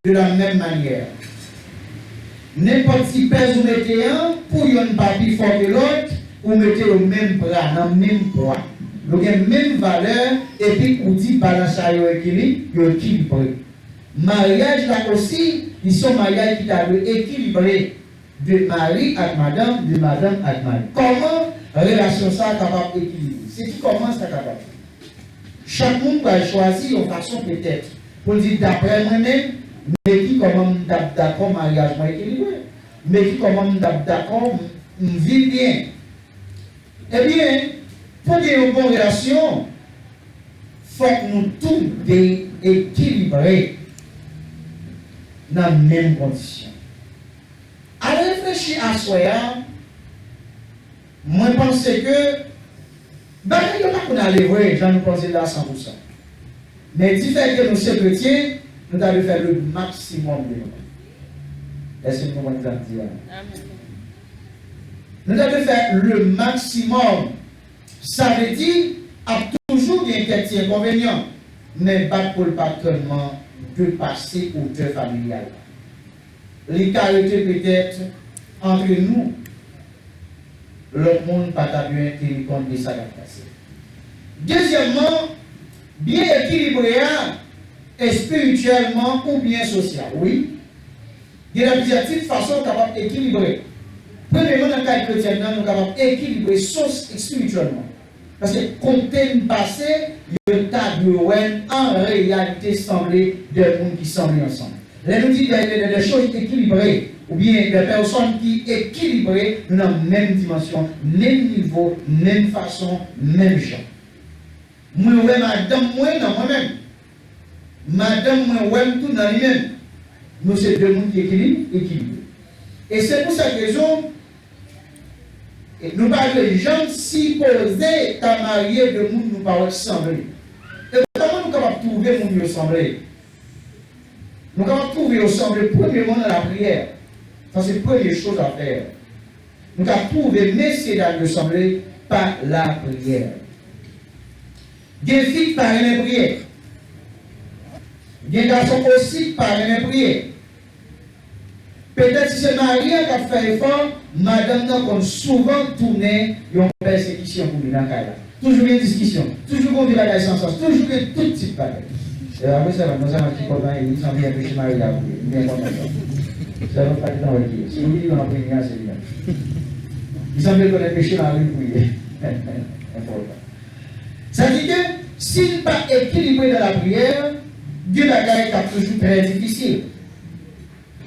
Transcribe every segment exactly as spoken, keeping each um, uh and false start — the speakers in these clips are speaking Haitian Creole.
De la menm manyè, nenpòt ti pèz ou mete an, pou yonn pa pi fò ke lòt, ou mete yo menm pra, nan menm pwa. Yo gen menm valè, epi ou di balans sa yo ekilib, yo ekilibre. Maryaj la osi, li se yon maryaj ki ta dwe ekilibre. De mari ak madanm, de madanm ak mari. Kòman relasyon sa a kapab ekilibre? Se ki kòman sa kapab fèt? Chak moun pral chwazi yon fason petèt pou l di, daprè mwen menm, men ki kòman m t ap dakò maryaj mwen ekilibre, men ki kòman m t ap dakò m, m viv byen. Ebyen, pou gen yon bon relasyon, fòk nou tou de ekilibre nan menm kondisyon. Al reflechi aswè a, mwen panse ke bagay yo pa konn ale vre jan nou panse la san pou san. Men difèt ke nou se kretyen, nou ta dwe fè le maksimòm de nou. Èske nou konprann sa m di a? Amèn. Nou ta dwe fè le maksimòm. Sa vle di, ap toujou gen kèk ti enkonvenyan, men bat pou l pa tèlman depase otè familyal la. Li ka rete petèt antre nou, lòt moun pa ta byen teni kont de sa k ap pase. Dezyèmman, byen ekilibre a, espirityèlman oubyen sosyal, wi. Gen plizyè tip fason w kapab ekilibre. Premyèman, nan kad kretyèn nan, nou kapab ekilibre sòs espirityèlman. Paske kote n pase, yo ta dwe wè n an reyalite sanble de moun ki sanble ansanm. Lè nou di de, de, de, de choz ekilibre, oubyen de pèsòn ki ekilibre, nou nan menm dimansyon, menm nivo, menm fason, menm jan. Mwen wè madanm mwen nan mwen menm. Madanm mwen wè m tou nan li menm. Nou se de moun ki ekili-, ekilibre. E se pou sèt rezon, e nou pa dwe janm sipoze ta marye de moun nou pa wè k sanble. E kòman nou kapab twouve moun yo sanble? Nou kapab twouve yo sanble premyèman nan lapriyè. Sa se premye choz a fè. Nou ka twouve mesyedam yo sanble pa lapriyè. Gen fi k pa renmen priye. Gen gason osi k pa renmen priye. Petèt si se mari an k ap fè efò, madanm nan konn souvan tounen yon pèsekisyon pou li nan kay la. Toujou gen diskisyon. Toujou gen yon bagay san sans. Toujou gen tout tip bagay. E apre sèvant, mwen sèvant ki kontan, li sanble enpeche mari a priye. Li byen kontan sa. Sèvant pa gentan wè ki ye. Si li nan premye a, se li menm. Li sanble konn enpeche mari l priye. Enpòtan. Sa di ke, si n pa ekilibre nan lapriyè, gen bagay k ap toujou trè difisil.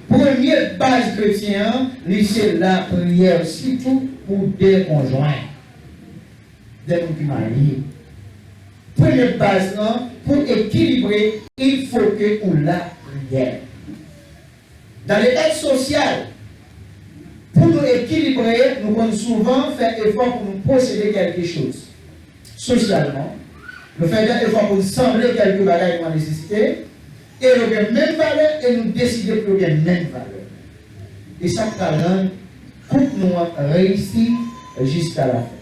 Premye baz kretyen an, li se lapriyè, sitou pou de konjwen. De moun ki marye. Premye baz lan, pou ekilibre, il faut que ou lapriyè. Dans le cadre social, pou nou ekilibre, nou konn souvan fè efò pou nou posede kèlke choz. Sosyalman, nou fè de efò pou n sanble kèlke bagay nou an nesesite, e yo gen menm valè, e nou deside pou yo gen menm valè. E sa k pral rann koup nou an reyisi jiska lafen.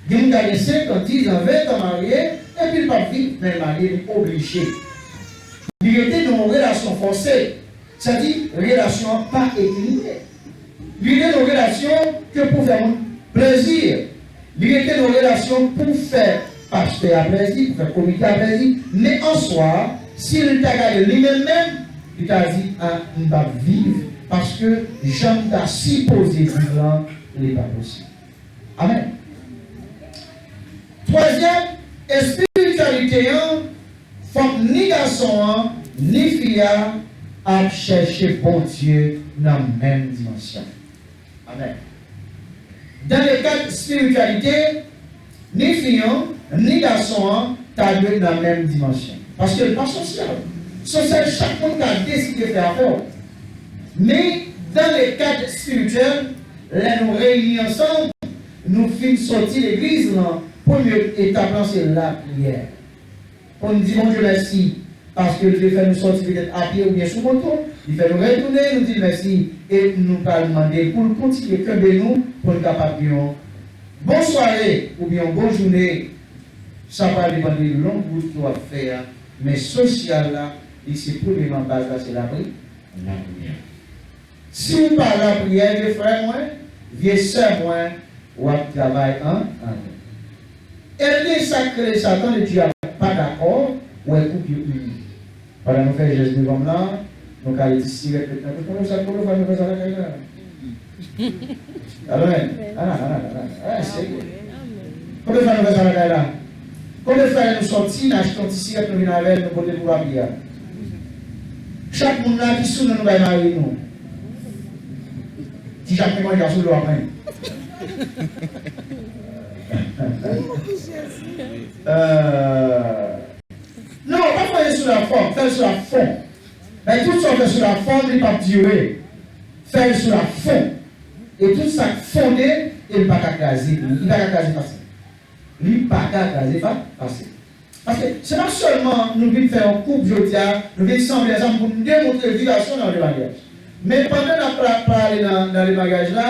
Gen moun ka gen senkant, dizan, ventan marye, epi l p ap viv, men l marye, li oblije. Li rete nan yon relasyon fòse. Sa di, relasyon an pa ekilibre. Li rete nan yon relasyon ke pou fè moun plezi. Li rete nan yon relasyon pou fè pastè a plezi, pou fè komite a plezi. Men an swa, si l ta gade li menm menm, li ta di, a, m p ap viv, paske jan m ta sipoze viv lan, li pa posib. Amèn. Twazyèm, espirityalite an, fòk ni gason an, ni fi a ap chèche Bondye nan menm dimansyon. Amèn. Dans le cadre spiritualité, ni fi an, ni gason an ta dwe nan menm dimansyon. Paske l pa sosyal. Sosyal, chak moun ka deside fè afè w. Men, dans le cadre spirituel, lè nou reyini ansanm, nou fin soti legliz lan, premye etap lan se lapriyè. Pou n di Bondye mèsi, paske l te fè nou soti petèt a pye oubyen sou moto, li fè nou retounen, nou di l mèsi, e nou pral mande l pou l kontinye kenbe nou, pou n kapab gen yon bon sware oubyen yon bon jounen. Sa pral depann de long wout ke w ap fè a, men sosyal la, Li se premyeman baz la, se lapri, lapriyè. Si w pa lapriyè, vye frè mwen, vye sè mwen, w ap travay an, an ven. Ebyen, sa k rele Satan, Letènèl pa dakò wè koup yo ini. Pandan nou fè jès devan m lan, nou kale ti sirèt met nan bouch nou, sa, konbyen fwa nou fè sa lakay la? Amèn. Ala, ala, ala, ala, serye. Konbyen fwa nou fè sa lakay la? Konbyen fwa nou sòti, n achte yon ti sirèt, nou vin avè l, nou pote pou papi a? Chak moun la ki sou nou, nou bay mari nou. Ti chak ki manje a sou lò a mwen. Euh, non, pa fè l sou la fòm, fè l sou la fon. Men tout sa w fè sou la fòm, li p ap dire. Fè l sou la fon. E tout sa k fonde, e li pa ka kraze. Li pa ka kraze fasil. Li pa ka kraze fa-, fasil. Paske se pa sèlman nou vin fè yon koup jodi a, nou vin sanble ansanm pou n demontre vibrasyon nan lemaryaj. Men pandan n ap pra-, prale nan, nan lemaryaj la,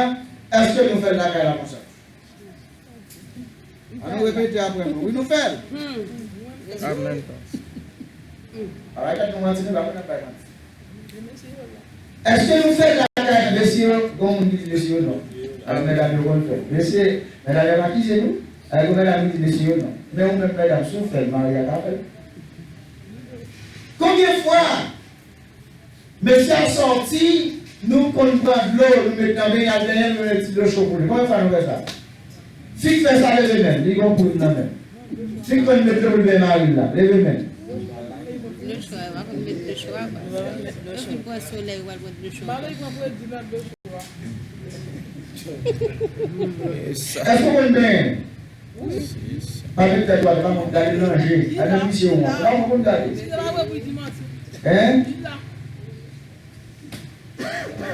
èske nou fè l lakay la konsa? Ann nou repete apre mwen. Wi, nou fè l. Amèn, pastè. Bagay tèt nou manti, nou pa konn ap bay manti. Èske nou fè l lakay mesye yo? Gon moun ki di mesye yo non. Alò medam yo konn fè l. Mesye, medam yo ap akize nou. Alò medam yo di mesye yo non. Men ou menm medam, si w fè l, mari a ka fè l. Konbyen fwa mesye a sòti, nou konn pran dlo, nou met nan bennyad, nou met ti dlo cho pou li? Konbyen fwa nou fè sa? Fi k fè sa, leve men l, li gon prim nan men l. Fi k konn met dlo pou l bay mari l la, leve men l. Dlo cho a, w ap met dlo cho a, kwa. Lè w fin pran solèy, w al pran dlo cho a. Èske w konn benyen? Pa met tèt ou atè, pa konn gade nan je. Gade nan misye ou an. Pa konn gade. Hein?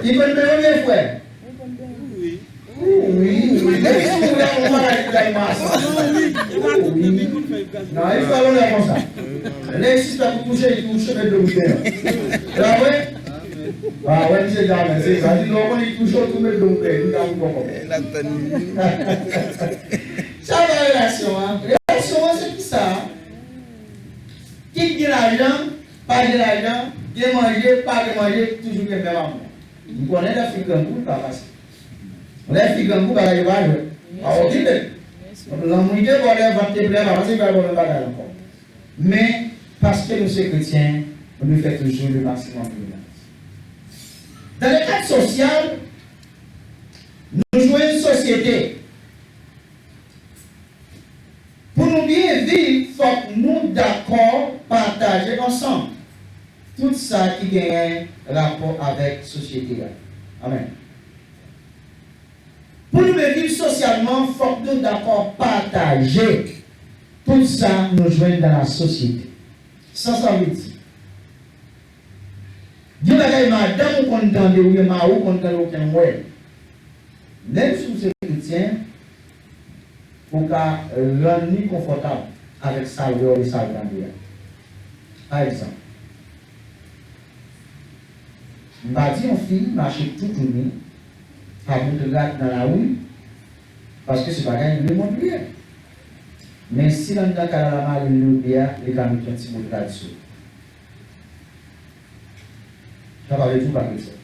Li konn benyen wi frè? Wi, wi. Menm si ou la, ou malad, ou kay mas. Wi. Non, li fè lonè konsa. Lè li sispèk ou touche, li touche, met dlo bouch benyen. Se pa vre? Pa wè misye di amèn, se sa. Di lè w konnen li touche w, tou met dlo bouch benyen, li ka pou kòkò. Sa pa relasyon an. Relasyon an, se ki sa? Kit gen lajan, pa gen lajan, gen manje, pa gen manje, toujou gen menm amou. M konnen lè fi grangou, li pa fasil. Lè fi grangou, bagay yo pa jwèt. Pa okipe l. Lanmou li te ba w lè vant te plen, pa panse li pral ba w menm bagay ankò. Men, paske nou se kretyen, nou dwe fè toujou le maximum pou nou. Dans le cadre social, nou jwenn sosyete. Pou nou byen viv, fòk nou dakò pataje ansanm tout sa ki genyen rapò avèk sosyete a. Amèn. Pou nou byen viv sosyalman, fòk nou dakò pataje tout sa nou jwenn dans la société. Sa sa vle di? Gen bagay madanm ou konn tande, oubyen mari w konn tande, ou konn wè. Menm si w se kretyen, ou ka rann li konfòtab avèk sa l wè oubyen sa l tande a. Pa egzanp, m pa di yon fi mache toutouni, pa bout rad nan lari, paske se bagay lemonn li ye. Men si l anndan kay la, l mare l lòt bò a, li ka met yon ti bout rad sou li. Sa pa vle di w pa kretyen.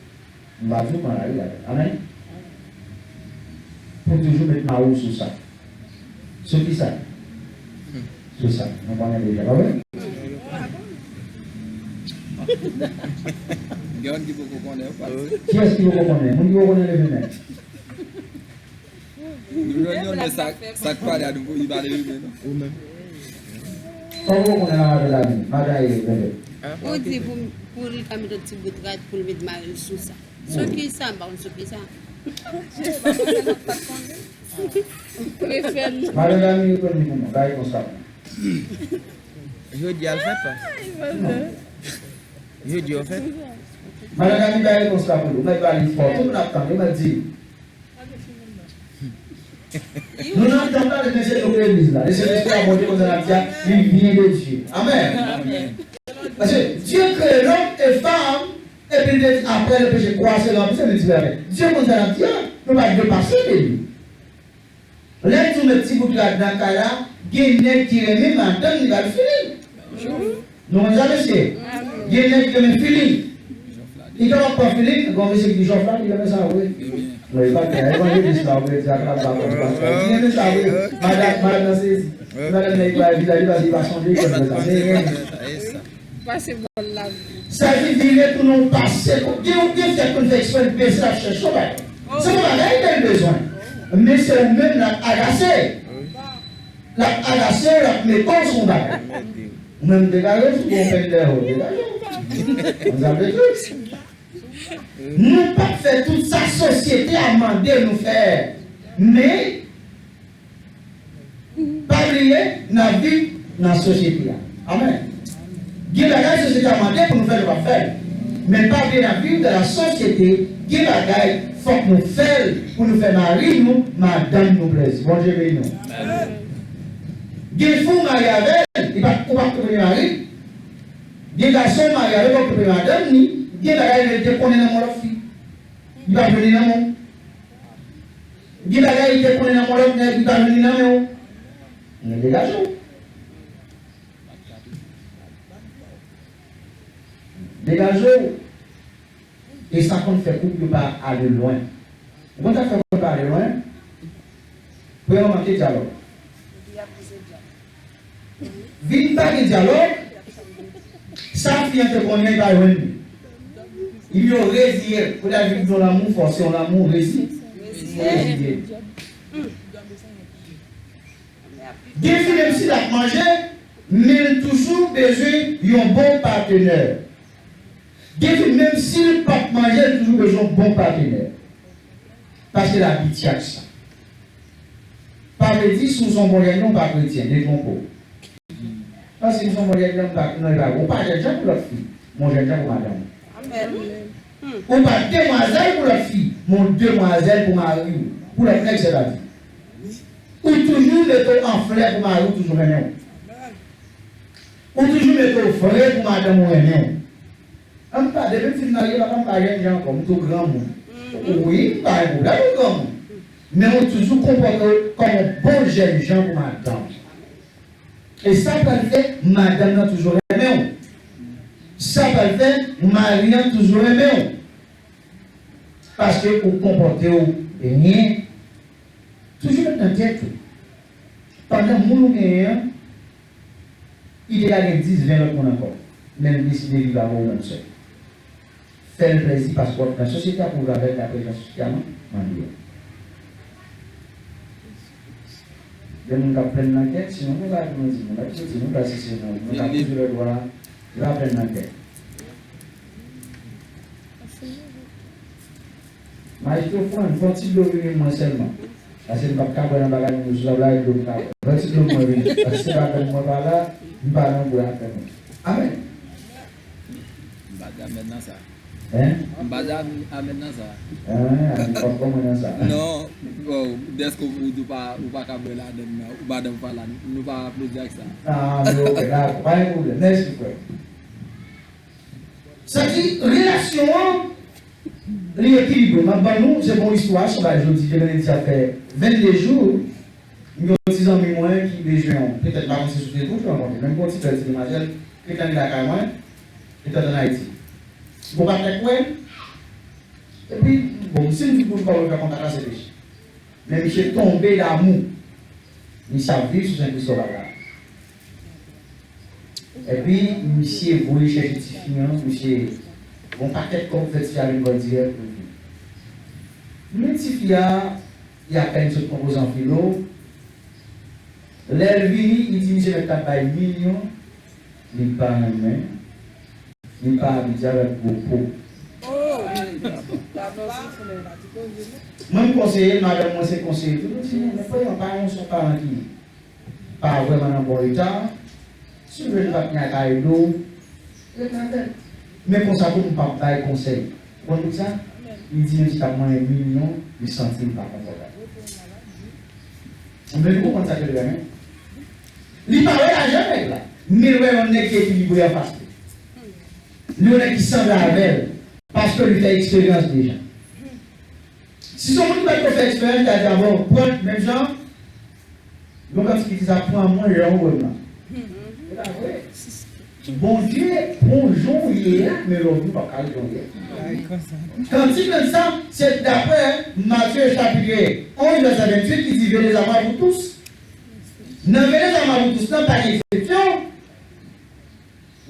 M pa di w pran lari avè l. Amèn. Pou toujou met mari w sou sa. Sou ki sa? Sou sa. Nou konnen deja, pa vre? Gen moun ki poko konnen, ou pa. Kiyès ki poko konnen? Moun ki poko konnen, leve men. Nou jwenn yon nèg sa, sa k pale a nou, li pa leve men non. Ou menm. Kòman ou konnen a madan Dani? Madan e bebe. Ou di pou, pou li ka met yon ti bout rad pou l met mari l sou sa. Sou ki sa? M pa konn sou ki sa. Refè l. Madan Dani reponn li pou mwen, bay konsa. Jodi a l fèt pa. Jodi a w fèt. Madan Dani bay repons la pou li. Ou mèt ba li fò. Tout moun ap tande, ou mèt di. Nou nan tanp la, men se nou k legliz la. E se lespri a Bondye konn sa n ap di a, li vyen de Dye. Amèn. Paske Dye kreye lòm e fanm, epi li te di, apre le péché, croissez en puissance, se li di bagay. Dye konn sa n ap di a, nou pa dwe pase de li. Lè Dye met ti bout rad nan kay la, gen nèg ki renmen madanm li pral fini. Nou konn sa, mesye? Gen nèg ki renmen feeling. Li kapab pran feeling, gon mesye ki di Jòf la, li renmen sa vre. Mwen, li pa t gen evanjelis la, ou vle di a, kapab pa konn pastè. Li renmen sa vre. Madanm, madanm nan sezi. Madanm nan, li pa vizaj li, paske li pa sonje, li konn fè sa. Men li renmen. Pase bòl la. Sa di vire tounen ou pase, gen, gen fèt konn fè eksprè, li peze l ap chèche yon bagay. Se yon bagay ke l bezwen. Men se ou menm l ap agase. L ap agase w, l ap mete w sou yon bagay. Ou menm degaje w, si w gon pèn dèyè w, degaje w. Konn sa vle di. Nou p ap fè tout sa sosyete a mande nou fè. Men, pa bliye, n ap viv nan sosyete a. Amèn. Gen bagay sosyete a mande pou nou fè, nou p ap fè l. Men pa bliye, n ap viv dans la société. Gen bagay, fòk nou fè l pou nou fè mari nou, madanm nou plezi. Bondye beni nou. Gen fi w marye avè l, li pa, ou pa t premye mari l. Gen gason w marye avè l, ou pa t premye madanm ni. Gen bagay li te konnen nan men lòt fi. Li pa jwenn li nan men w. Gen bagay li te konnen nan men lòt nèg, li pa jwenn li nan men w. Men degaje w. Degaje w. E sa konn fè koup yo pa ale lwen. Ou konn sa k fè koup pa ale lwen? Premyèman, manke dyalòg. Vin pa gen dyalòg, sa fi an te konnen, li pa jwenn li. Li yo reziye l. Kounye a vin yon lanmou, fòse yon lanmou, rezi-, reziye l. Gen fi, menm si l ap manje, men l toujou bezwen yon bon patenè. Gen fi, menm si l p ap manje, l toujou bezwen yon bon patenè. Paske l abitye ak sa. Pa vle di si w se yon bon jèn, non, w pa kretyen, detwonpe w. Paske m se yon bon jèn, non, m pa, non, e pa vre. Ou pa jèn jan pou lòt fi, men w jèn jan pou madanm ou. Amèn. Ou pa demwazèl pou lòt fi, men w demwazèl pou mari w, pou lòt nèg, sètadi. Ou toujou mete w an flè pou mari w toujou renmen w. Ou toujou mete w vre pou madanm ou renmen w. An pa, depi m fin marye, papa, m pa jèn jan ankò, m tou granmoun. Wi, m pa gen pwoblèm ou granmoun. Men ou toujou konpòte w kòm yon bon jèn jan pou madanm. E sa pral fè madanm nan toujou renmen w. Sa pral fè mari an toujou renmen w. Paske ou konpòte w byen. Toujou met nan tèt ou, pandan moun ou genyen an, li te ka gen dis, ven lòt moun ankò, men li deside viv avè w menm sèl. Fè l plezi, paske w ap nan sosyete a pou viv avè l dapre jan sosyete a man-, mande a. Gen moun k ap plenn nan kèk, sinon nou pa di nou di moun, nou pa di nou pa si se nou, nou pa di lè dwa, li pa plenn nan kèk. Maestro Fran, fè yon ti dlo vini mwen sèlman. Paske m p ap ka bwè nan bagay moun yo sou la, dlo m ka bwè. Fè yon ti dlo mwen vini. Paske se pa fè mwen pa la, m pa nan bwè ak fè mwen. Amèn. M pa di amèn nan sa. Hein? M pa di am-, amèn nan sa. Hein, amèn pa fò mwen nan sa. Non, bon, dèske ou di ou pa, ou pa ka bwè ladann nan, ou madanm pa la, nou pa aplodi ak sa. Ah, men ok, dakò, pa gen pwoblèm. Mèsi, frè. Sa di, relasyon an, li ekilibre. M ap ban nou, se bon istwa, se bay jodi, demen lendi a fè vennde jou, m gen yon ti zanmi mwen ki bezwen yon, petèt m pa panse sou Facebook, m rankontre, men m gen yon ti bèl ti demwazèl, ki te antre lakay mwen, li t antre ann Ayiti. Bon, pa fè kwè, epi, bon, si m di pou m pa fè kontak la, se peche. Men misye tonbe damou. Misye ap viv sou Sen Kristòf la. Epi, misye voye chèche tifi an, misye gon pakèt kòb fè tifi a vin bò dirèk pou l vini. Men tifi a, li apèn sot konpoze an filo. Lè l vini, li di misye mèt t ap bay milyon, li pa renmen. Li pa abitye avèk gwo po. Mwen, m konseye l, madanm mwen se konseye tou. Nou di, men premyèman, pa yon, se yon paran ki pa vrèman nan bon eta. Si w vle, nou pa t ni ak Aydo, ret nan tèt. Men konsa tou, m p ap bay konsèy. Ou konn poukisa? Li di, menm si l t ap manyen milyon, li santi l pa konfòtab. Men nou konprann sa ke l renmen. Li pa wè lajan nèg la, men l wè yon nèg ki ekilibre anfas li. Li wè yon nèg ki sanble avè l, paske li fè eksperyans deja. Si se yon moun ki pa t ko fè eksperyans, li ta di, a bon, pran menm jan, yon kantite sa pran mwen jan ou wè m nan. E pa vre. Bondye, bon jan w ye a, men lòt moun p ap ka ret jan w ye a. Kantik lan sa, se daprè Matye chapit onz, vèsè venntuit, ki di, Venez à moi, vous tous. Nan Venez à moi, vous tous lan, pa gen eksepsyon,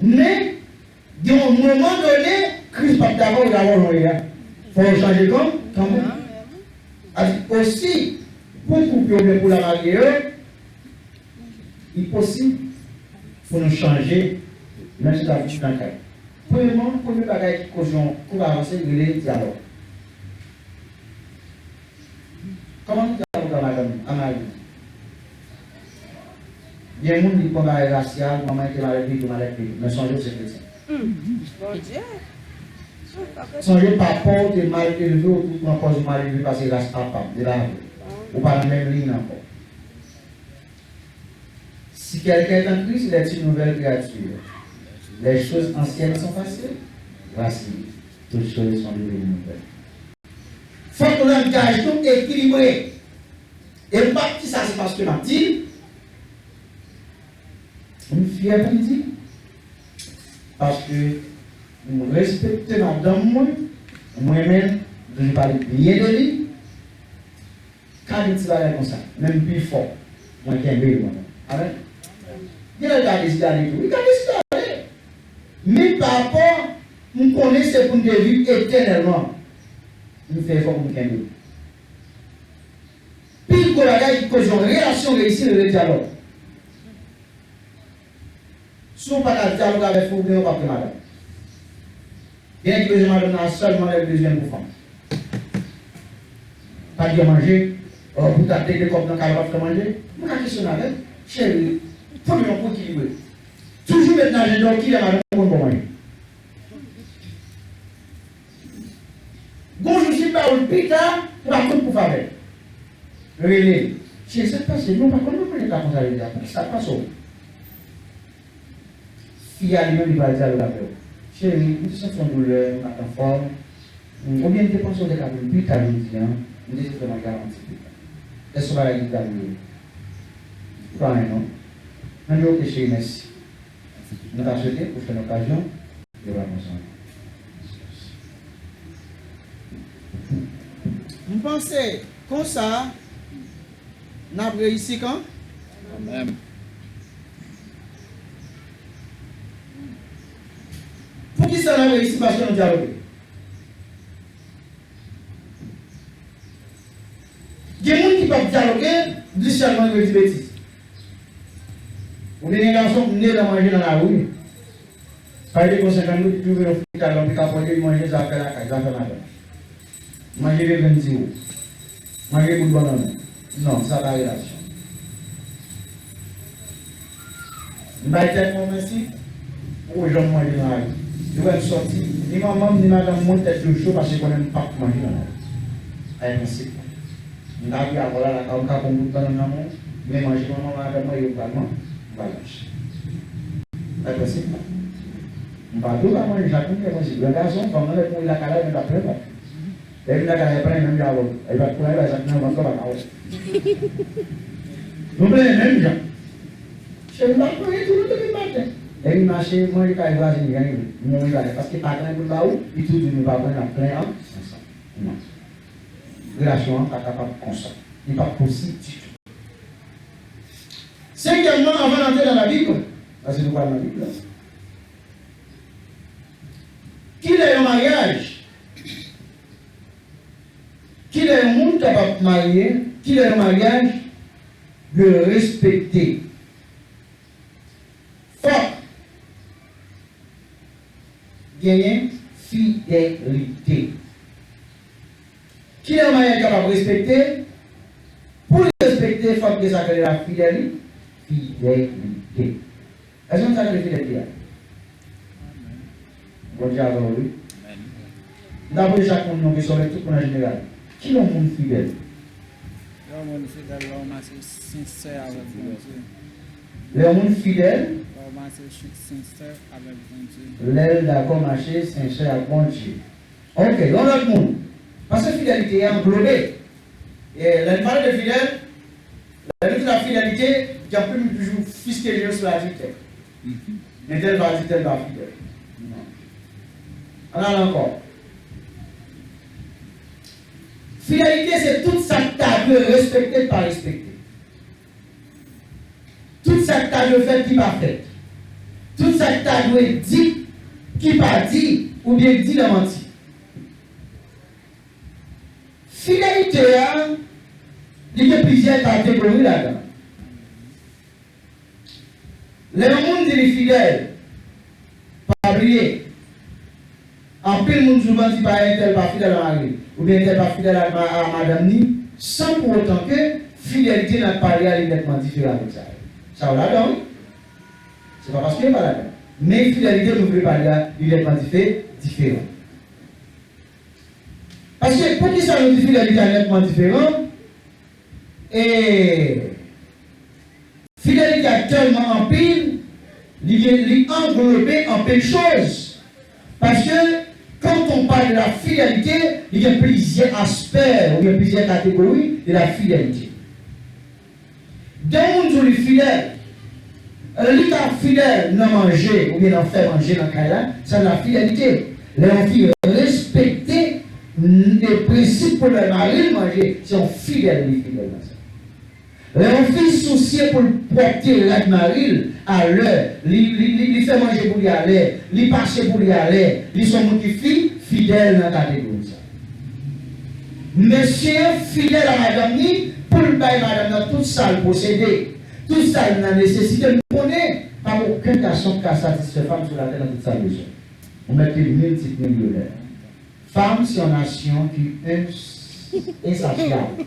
men gen yon moman done, Kris p ap dakò, dakò jan w ye a. Fò w chanje kan, kanmenm. Sa di, osi, pou koup yo oubyen pou lamarye yo, li posib pou nou chanje menm si n ap viv nan kay. Premyèman, premye bagay ki koz yon koup avanse, rele dyalòg. Kòman nou dyaloge a madanm, a mari nou? Gen moun ki pran bagay rasyal, manman te mal elve, li te mal elve, men sonje w se kretyen. Bondye. Sonje papa w te mal elve, ou tou pran pòz ou mal elve paske ras papa m, se pa vre. Ou pa nan menm liy nan ankò. Si quelqu'un est en Christ, il est une nouvelle créature. Les choses anciennes sont passées, voici, toutes choses sont devenues nouvelles. Fòk langaj nou ekilibre. E m p ap di sa se paske m ap di l. M fyè pou m di l. Paske m respekte madanm mwen, m renmen l, m toujou pale byen de li. Ka gen ti bagay konsa, menm pi fò, mwen kenbe l mwen menm. Amèn. Gen lè l ka deside ale tou. Li ka deside ale. Men pa rapò, m konnen se pou n te viv etènèlman. M fè efò pou m kenbe l. Pi gwo bagay ki koz yon relasyon reyisi, rele dyalòg. Si w pa ka dyaloge avèk fi w, ou gen yon pap gen madanm. Gen nèg ki bezwen madanm nan sèlman lè l bezwen l pou fanm. Pa t gen manje, pou ta te de kòb nan kay la, pa t fè manje. Mwen ka kesyone avè l, cheri, fò nou yon kou ekilibre. Toujou met nan ajanda w kilè madanm ou konn ba w manje. Gon jou si m ba ou l pita, ou pa konn pou favè. Rele l. Cheri, sa k pase? Non, pa konn nan manje ta konsa jodi a. Poukisa? K pase w? Fi a li menm li pral dyaloge avè w. Cheri, m te santi yon doulè, m pa t anfòm. Oubyen m te panse w te ka vin pita jodi a, m te sot fè manje a yon ti pita. Èske se yon bagay ki ta rive? Pa anyen non. Anben oke cheri, mèsi. Nou ta swete pwochèn okazyon, yo pa konsa. M panse konsa n ap reyisi kan. Amèn. Poukisa n ap reyisi? Paske nou dyaloge. Gen moun ki p ap dyaloge, li sèlman yo di betiz. Oubyen gen gason k ne nan manje nan lari. Pale de gon senkant goud, li twouve yon fritay, yon pika pòde, li manje zafè lakay, zafè madanm. Manje de grenn diwo. Manje bout bannann. Non, sa pa relasyon. M bay tèt mwen mèsi pou janm manje nan lari. Yo wè m sòti, ni manman m, ni madanm mwen, tèt yo cho paske konnen m p ap manje nan lari. Ay prensip mwen. M ta vle avè w la lakay ou, m ka pran bout bannann nan men w, men manje manman madanm mwen yo pral man, m pral manje. Ay prensip mwen. M pa di w pa manje chak moun gen prensip. Yon gason, fanm nan lè mouri lakay la, men l ap plenn vant. Lè vin lakay la, plenn menm jan avè w. Li pa t pran yon bagay sa nan vant la, pa ka wè. Nou plenn menm jan. Cheri m pa t manje tou non depi maten. Lè vin mache, manje kay vwazen li, jan li vle. Manje kay, paske pa gen pou l ba ou, li tou di nou pa pran, n ap plenn an, ansanm. Non. Relasyon an pa kapab konsa. Li pa posib ditou. Senkyèmman, anvan n antre nan Labib, paske nou pral nan Bib la. Kilè yon maryaj? Kilè yon moun kapab marye? Kilè yon maryaj dwe respekte? Fòk genyen fidelite. Kilè yon maryaj kapab respekte? Pou l respekte, fòk gen sa k rele lafidèli-, fidelite. Èske nou sa k rele fidelite a? Bondye avè w, wi. M ta poze chak moun yon kesyon, men tout moun an jeneral. Kilè yon moun fidèl? Lè yon moun fidèl, lè w mache sensè avèk Bondye. Lè yon moun fidèl? Lè w mache sensè avèk Bondye. Lè l dakò mache sensè ak Bondye. Ok, yon lòt moun. Paske fidelite a anglobe. E lè n pale de fidèl, lè nou di la fidelite, gen anpil moun ki toujou fiske je yo sou la Twitter. Entèl pa di tèl pa fidèl. Non. Ann al ankò. Fidelite se tout sa k ta dwe respekte k pa respekte. Tout sa k ta dwe fèt ki pa fèt. Tout sa k ta dwe di ki pa di oubyen k di nan manti. Fidelite a, li gen plizyè kategori ladan. Lè yon moun di li fidèl, pa bliye, anpil moun souvan di pa entèl pa fidèl a mari l, oubyen entèl pa fidèl a, ma- a madanm ni, san pou otan ke fidelite n ap pale a li nètman diferan avèk sa yo. Sa yo ladan, wi. Se pa paske yo pa ladan. Men fidelite nou vle pale a, li nètman dife- diferan. Paske poukisa nou di fidelite a nètman diferan? E fidelite a tèlman anpil, li gen, li anglobe anpil choz. Paske quand on parle de la fidélité, li gen plizyè aspè, ou gen plizyè kategori de la fidélité. Yon moun di w li fidèl, li ka fidèl nan manje oubyen nan fè manje nan kay la, sa se la fidelite. Lè yon fi respekte n- e prensip pou lè mari l manje, se yon fidèl li fidèl nan sa. Lè yon fi sousye pou l pwòpte rad mari l alè, li, li, li, li fè manje pou li alè, li pase pou li alè, li se yon moun ki fi- fidèl nan kategori sa. Mesye an fidèl a madanm ni pou l bay madanm nan tout sa l posede, tout sa l nan nesesite. M konnen pa gen okenn gason ki ka satisfè fanm sou latè nan tout sa l bezwen. Ou mèt li miltip milyonè. Fanm se yon nasyon ki ins- ensasyab.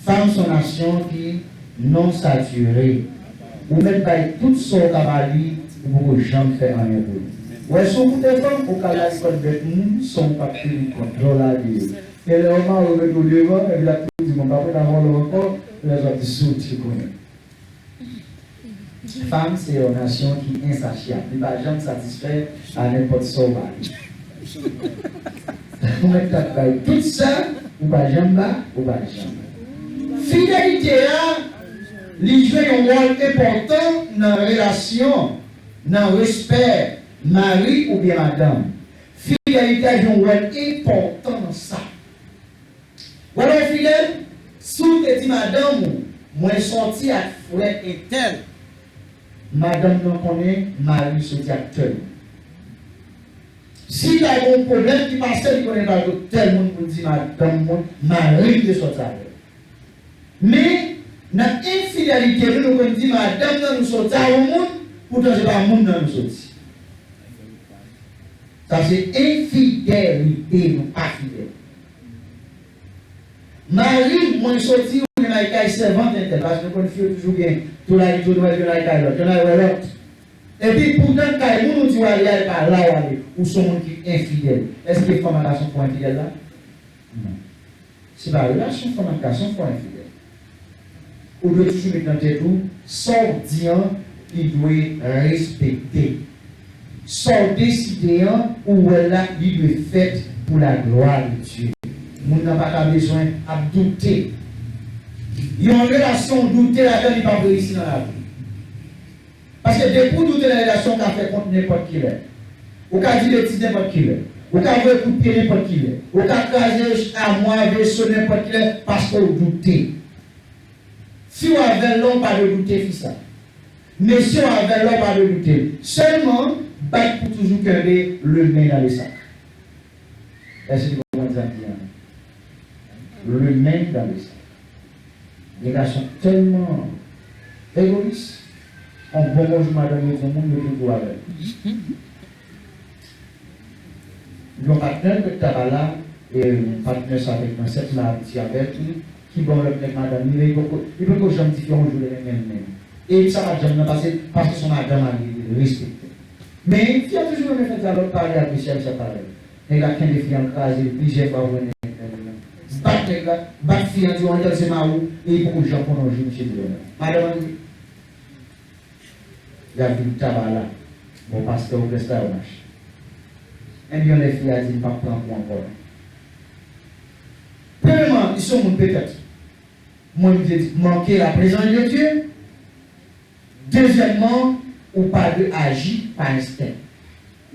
Fanm se yon nasyon ki non satire. Ou mèt bay tout sa w ka ba li, ou poko janm fè anyen pou li. Ou wè, si w koute fanm, ou ka lage kòd bèt moun san w pa t teni kont, lè w lage yo. Gen lè w mare w mete w devan, epi l ap toujou di, "Mwen pa pral nan vòlò ankò," lè zòt di, "Si w te konnen." Fanm se yon nasyon ki ensasyab. Li pa janm satisfè a nenpòt sa w ba li. Ou mèt ap bay tout sa, ou pa janm ba, ou pa janm. Fidelite a, li jwe yon wòl enpòtan nan relasyon, nan respè, mari oubyen madanm. Fidelite a jwe yon wòl enpòtan nan sa. Ou wè lè w fidèl, si w te di madanm ou, "Mwen sòti ak frè entèl," madanm nan konnen mari l sòti ak tèl moun. Si ta gen yon pwoblèm ki pase, li konnen l pral kot tèl moun pou l di madanm mwen, mari l te sòti avè l. Men, nan enfidelite nou, nou konn di madanm nan nou sòti ak yon moun, poutan se pa moun nan nou sòti. Sa se enfidelite, nou pa fidèl. Mari m, mwen soti, ou menm al kay sèvant entèl, paske nou konn fi yo toujou gen, tou la, tou nou wè youn al kay lòt, youn al wè lòt. Epi poutan kay moun ou di w ale a, e pa la w ale, ou se yon moun ki enfidèl. Èske fanm ak gason fò enfidèl la? Non. Se pa relasyon fanm ak gason fò enfidèl. Ou dwe toujou met nan tèt ou, sa w di an, li dwe respekte. Sa w deside an, ou wè l la, li dwe fèt pour la gloire de Dieu. Moun nan pa ka bezwen ap doute. Yon relasyon w doute ladan, li p ap reyisi nan lavi. Paske depi w doute nan relasyon, w ka fè kont nenpòt kilè. Ou ka di betiz nenpòt kilè. Ou ka voye kout pye nenpòt kilè. Ou ka kraze amwa, veso nenpòt kilè paske w doute. Fi w avè l la, w pa dwe doute fi sa. Mesye w avè l la, w pa dwe doute l. Sèlman, bat pou toujou kenbe le men dans le sak. Èske nou konprann sa m di an? Le men dans le sak. Gen gason tèlman egoyis, yon bon bonjou madanm yo di yon moun, yo toujou avè l. Yon patnè l pèt tabala, e patnè sa avèk nan sèt la, abitye avè l, ki, ki bon lòt nèg madanm li, men li poko, li poko janm di fi yon jou li renmen l menm. E sa pa t janm nan pase, paske se yon madanm a li, li respekte. Men fi a toujou renmen fè dyalòg, pale ak mesye a, mesye a pale. Nèg la kenbe fi an kraze l plizyè fwa pou nèg nan. Bat nèg la, bat fi an, di w entèl se mari w, e li poko janm konnen yon jou misye di l. Madanm an di, y ap vin tabala. Bon, pastè ou prèske la yo mache. Ebyen, lè fi a di, "M p ap pran kou ankò non." Premyèman, li se yon moun petèt. Mwen, m te di, manke la présence de Dieu. Dezyèmman, Ou pa dwe aji pa ensten.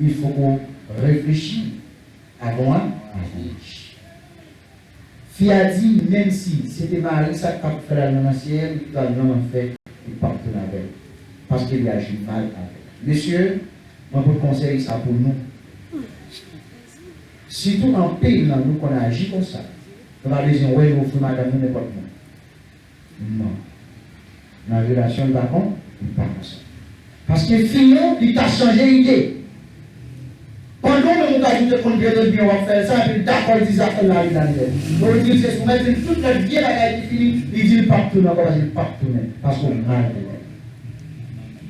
Il faut qu'on réfléchisse avant à, à agir. Fi a di, menm si se te mari sa k t ap fè l al nan lansyè, li t al nan lanfè, li p ap tounen avè l. Paske li aji mal avè l. Mesye, mwen pote konsèy sa pou nou. Sitou anpil nan nou konn aji konsa. Nou pa bezwen wè nou ofri madanm nou nenpòt moun. Non. Nan relasyon, li pa kon, li pa konsa. Paske fi yo, li ka chanje ide. Pandan w menm ou ka di w te konn trete l byen, w ap fè l sa, epi l dakò, l di zafè l la, li la li. Ou di l se sou mèt, li tout lòt vye bagay ki fini, li di l p ap tounen ankò, paske l p ap tounen. Paske w maltrete l.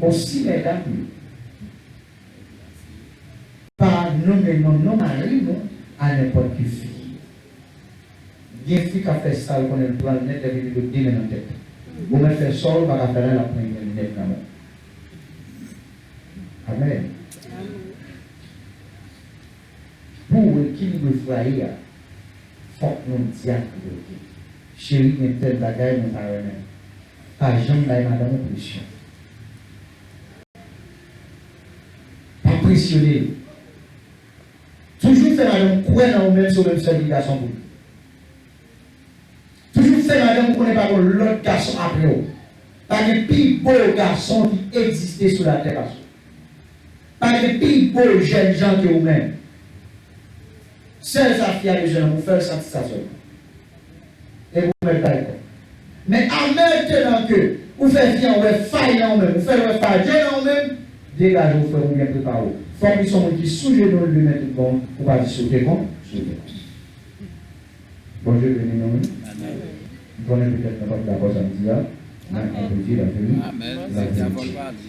Osi, medam yo, pa nonmen non, non mari nou a nenpòt ki fi. Gen fi k ap fè sa l konnen l pran l nèt, epi li met de men nan tèt. Ou mèt fè sa w pa ka fè la, l ap pran yon nèt nan men w. Amèn. Pou w ekilibre fwaye a, fòk nou di ak li, oke, cheri, gen tèl bagay mwen pa renmen. Pa janm bay madanm ou presyon. Pa presyone l. Toujou fè madanm kwè nan ou menm si w menm sèl ki gason pou li. Toujou fè madanm ou konnen pa gen lòt gason apre w. Pa gen pi bo gason ki egziste sou latè pase w. Pa gen pi bo jèn jan ke ou menm. Sèl sa fi a bezwen nan men w, fè l santi sa sèlman. Epi ou mèt bay kò. Men a mentenan ke ou fè fi an wè fay nan ou menm, ou fè l wè fadyo nan ou menm, degaje w frè m, ou byen prepare w. Fòk li se yon moun ki sou jenou l demen tout bon, ou pa di si w te bon, si w te bon. Bondye beni nou, wi. Amèn. M konnen petèt nou p ap dakò sa m di a, men on peut dire la vérité. Amèn. La vérité.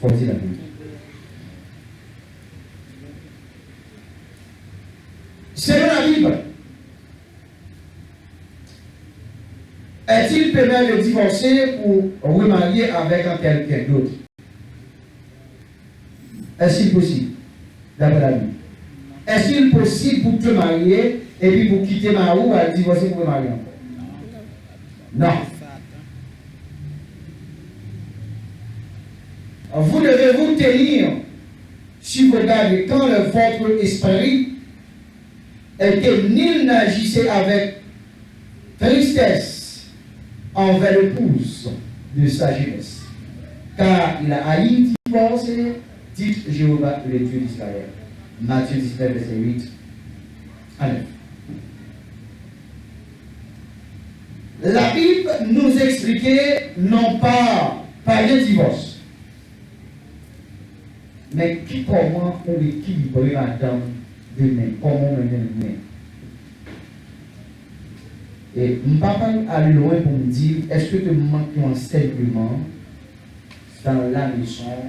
Fò w di la verite. Selon la Bible, est-il permis de divorcer pour remarier avec quelqu'un d'autre? Est-ce qu'il est possible, d'après la Bible? Est-ce qu'il est possible pour te marier et puis pour quitter mari ou, al divòse pou remariye ankò? Non. Vous devez vous tenir sur vos gardes quand le, votre esprit et que nul n'agisse avec tristesse envers l'épouse de sa jeunesse, car il a haï divorce, dit Jéhovah, le Dieu d'Israël. Matthieu dix-neuf, verset huit à neuf. La Bible nous explique non pas, pa gen divòs. Men ki kòman ou ekilibre madanm demen, kòman ou mennen l byen. E m pa pral al lwen pou m di, èske ke m manke yon ansèyman dans la maison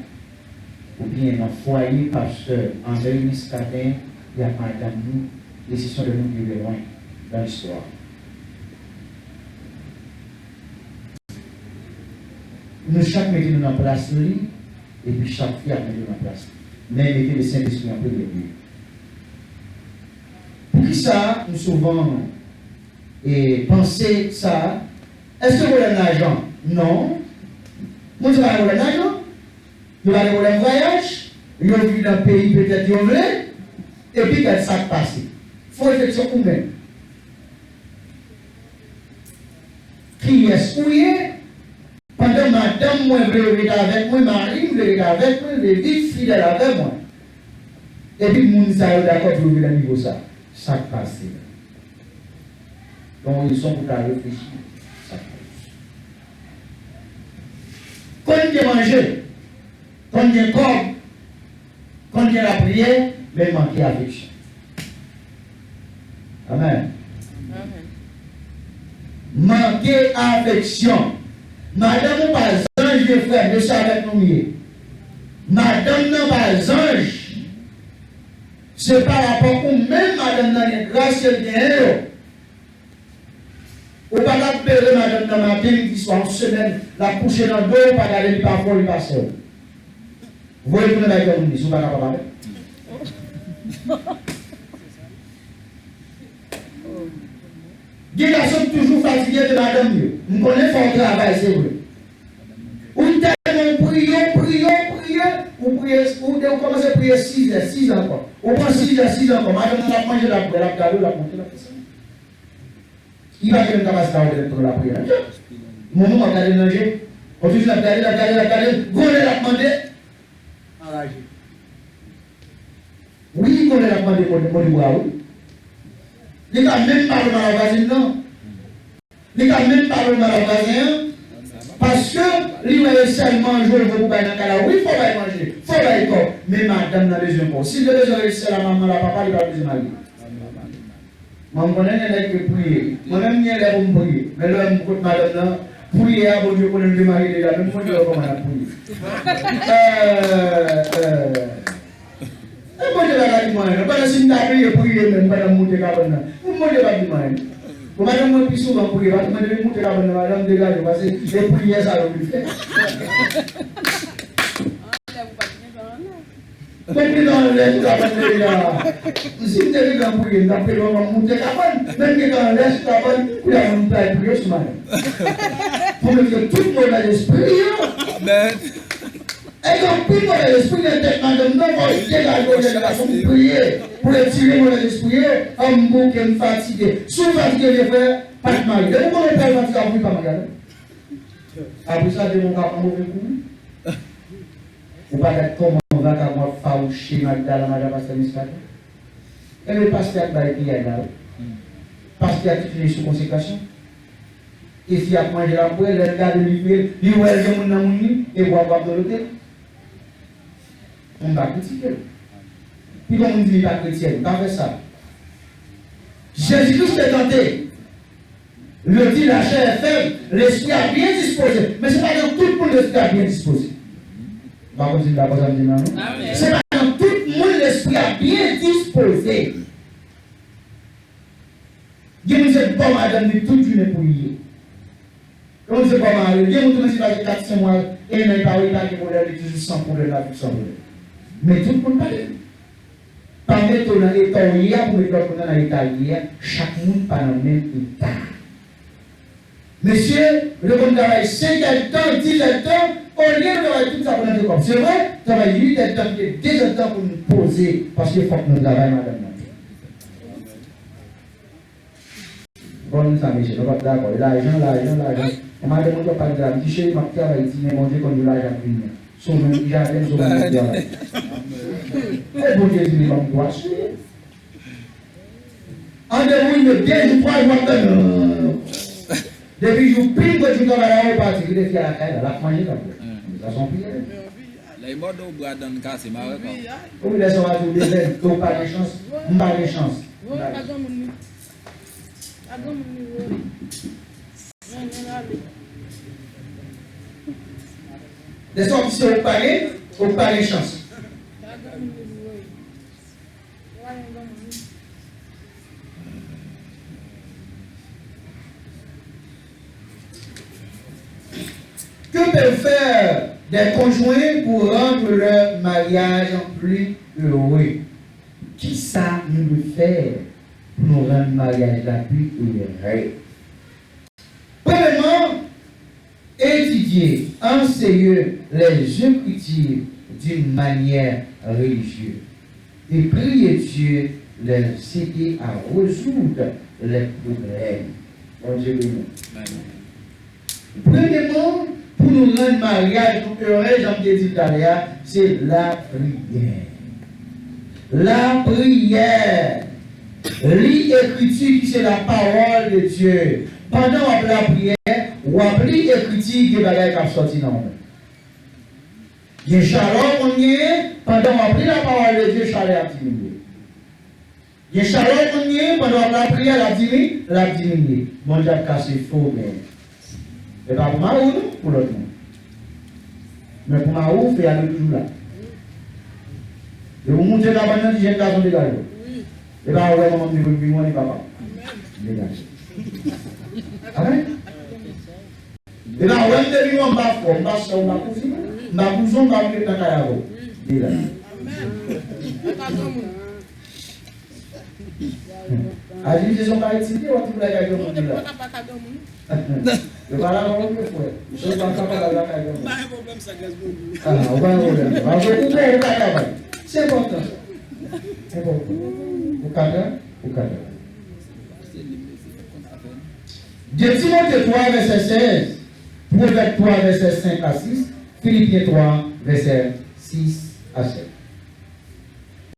oubyen nan fwaye pastè André Muscadin y ak madanm nou, e se yon de moun ki rele lwen dans l'histoire. Nou chak mete nou nan plas li, epi chak fi ap mete l nan plas li. Men mete Lesentespri an premye lye. Poukisa nou souvan, e, panse sa? Èske pwoblèm lajan? Non. Moun sa pa gen pwoblèm lajan. Yo pa gen pwoblèm vwayaj. Yo viv nan peyi petèt yo vle. Epi gad sa k pase. Fè refleksyon ou menm. Kiyès ou ye? Pandan madanm mwen vle ret avèk mwen, mari m vle ret avèk mwen, vle viv fidèl avè mwen. Epi moun sa yo dakò pou yo vin nan nivo sa. Sa k pase la? Gen yon rezon pou ta reflechi. Sa k pase? Konn gen manje, konn gen kòb, konn gen lapriyè, men manke afeksyon. Amèn. Amèn. Manke afeksyon. Madanm ou pa zanj vre frè m, e se avèk nou m ye. Madanm nan pa zanj. Se pa rapò ou menm madanm nan gen gras ke l genyen yo. Ou pa t ap bere madanm nan maten, midi, swa, yon semèn, l ap kouche nan do w, ou pa gade li pa frè w, li pa sè w. Voye tounen bay kè moun li, si w pa kapab avè l. Gen gason k toujou fatige de madanm yo. M konnen fò w travay, se vre. Ou tèlman priye, priye, priye sizè, sizè ankò. Ou pran sizè, sizè ankò. Madanm nan ap manje, l ap bwè, l ap gade w, l ap monte, l ap desann. Li pa gen menm kapasite a ou gentan la priye la. Manman w ap gade nan je. Ou toujou l ap gade, l ap gade, l ap gade. Gon lè l ap mande. Anraje. Wi, gon lè l ap mande mode, mode bra, wi. Li ka menm pale mal a vwazin nan. Li ka menm pale mal a vwazen an. Paske li wè e sèl manje w vle pou bay nan kay la. Wi, fò bay manje, fò bay kòb. Men madanm nan bezwen kòb. Si l te bezwen rele sèl a manman l a papa, li pa t bezwen marye. Mwen, m konnen gen nèg ki priye. Mwen menm, gen lè pou m priye. Men lè m kot madanm nan, priyè a, Bondye konnen m te marye deja. Menm Bondye wè kòman n ap priye. Euh, euh. E Bondye pa ka di mwen anyen, non. Pandan si m ta bliye priye menm pandan m moute kabann nan. Bondye pa di mwen anyen. Bon, madanm mwen pi souvan priye, paske mwen depi m moute kabann nan, madanm degaje, paske e priyè sa yo vin fè. Mwen gentan anlè sou kabann deja. Si m te gentan priye, m t ap pede manman m moute kabann. Men m gentan anlè sou kabann, kounye a m pral priye sou madanm. Pou mete tout movèzespri yo. Amen. E gen anpil movèzespri nan tèt madanm nan, fò l degaje movèzespri yo, pou l priye, pou l retire movèzespri yo, an m bouke, m fatige. Si w fatige, vye frè, pa t marye. Depi w konnen w pral fatige, ap viv pa marye, non. Apre sa, demen w ka pran move kou, wi. Ou pa gad kòman vakabon ap fawouche Magdala, madan pastè Miskaden. Enben, pastè a k bay piyay la, wi. Pastè a ki fini sou konsekrasyon. E fi ap manje, l ap bwè, lè l gade li vre, li wè l gen moun nan moun li, e bwa bwa dolote. Mwen pa kritike l. Pi bon moun di li pa kretyèn, pa fè sa. Jezi Kris te tante. Yo di lachè è fèb, lespri a byen dispoze. Men se pa nan tout moun lespri a byen dispoze. M pa konn si n dakò sa m di la, non. Se pa nan tout moun lespri a byen dispoze. Gen moun se bò madanm li tout jounen pou li ye. Gen moun se bò mari. Gen moun tou menm si l pase kat, senk mwa, en an, li pa wè, li pa gen pwoblèm, li toujou san pwoblèm, l ap viv san pwoblèm. Men tout moun pa menm. Pa mete w nan eta w ye a pou mete lòt moun nan nan eta li ye a. Chak moun pa nan menm eta. Mesye, yo konn travay senk èdtan, dis èdtan, olye yo travay tout sa pou rantre kòb. Se vre, travay uit èdtan, kite de zèdtan pou nou poze, paske fòk nou travay, madanm nan tou. Bon, nou sa, mesye, nou p ap dakò. Lajan, lajan, lajan. Yon madanm mwen t ap pale de la, m di, cheri, m ap travay di, men Bondye konn jou lajan ap vini an. Sou men jaden, sou men travay. E Bondye di li ban m gwas, wi. An de moun yo, de jou, twa jou, w ap tann. Depi jou pil, gwo jou travay la, ou pati, kite fi a lakay la, l ap manje, l ap bwè. Sa se yon piyay. Lè y mòde w bra, dan n kase, m a wè pa w. Ou lè sa w a di w bezwen, ke w pa gen chans, m pa gen chans. Woy, pa granmoun li. Pa granmoun li, woy. Men, men l ale. Lè sa w di se ou k pa gen, ou k pa gen chans. Pa granmoun li, woy. Que peuvent faire des conjoints pour rendre leur mariage plus heureux? Kisa nou dwe fè pou nou rann maryaj la pi ere? Premyèman, étudier, enseigner les Écritures d'une manière religieuse et prier Dieu les aider à résoudre les problèmes. Bondye beni w. Premyèman, pou nou rann maryaj nou ere, jan m te di talè a, se lapriyè. Lapriyè. Li ekriti ki se la parole de Dieu. Pandan w ap lapriyè, w ap li ekriti, gen bagay k ap sòti nan ou menm. Gen chalè w konn genyen, pandan w ap li la parole de Dieu, chalè ap diminye. Gen chalè w konn genyen, pandan w ap lapriyè, l ap dimi-, l ap diminye. Bondye ap kase fo, men. E pa pou mari w non, pou lòt moun. Men pou mari w, fè a toujou la. E ou moute kabann nan, di jèn gason degaje w. E pa ou wè manman m te vin vin wè li papa. Degaje. Amèn. E pa ou wè m te vin wè w, m pa frè w, m pa sè w, m pa kouzin w, m pa kouzin w, m pa vin ret nan kay avè w. Degaje. Aji se yon bagay ti byen, w ap di pou lakay granmoun li la. Yo pa la non, frè. Misye pa kapab al lakay granmoun. M pa gen pwoblèm sa, grès Bondye. Ah, ou pa gen pwoblèm. Paske ou bon, ou ka travay. Se enpòtan sa. Se enpòtan. Ou ka pran? Ou ka pran. De Timote twa, vèsè sèz, Pwovèb twa, vèsè senk a sis, Filipyen twa, vèsè sis a sèt.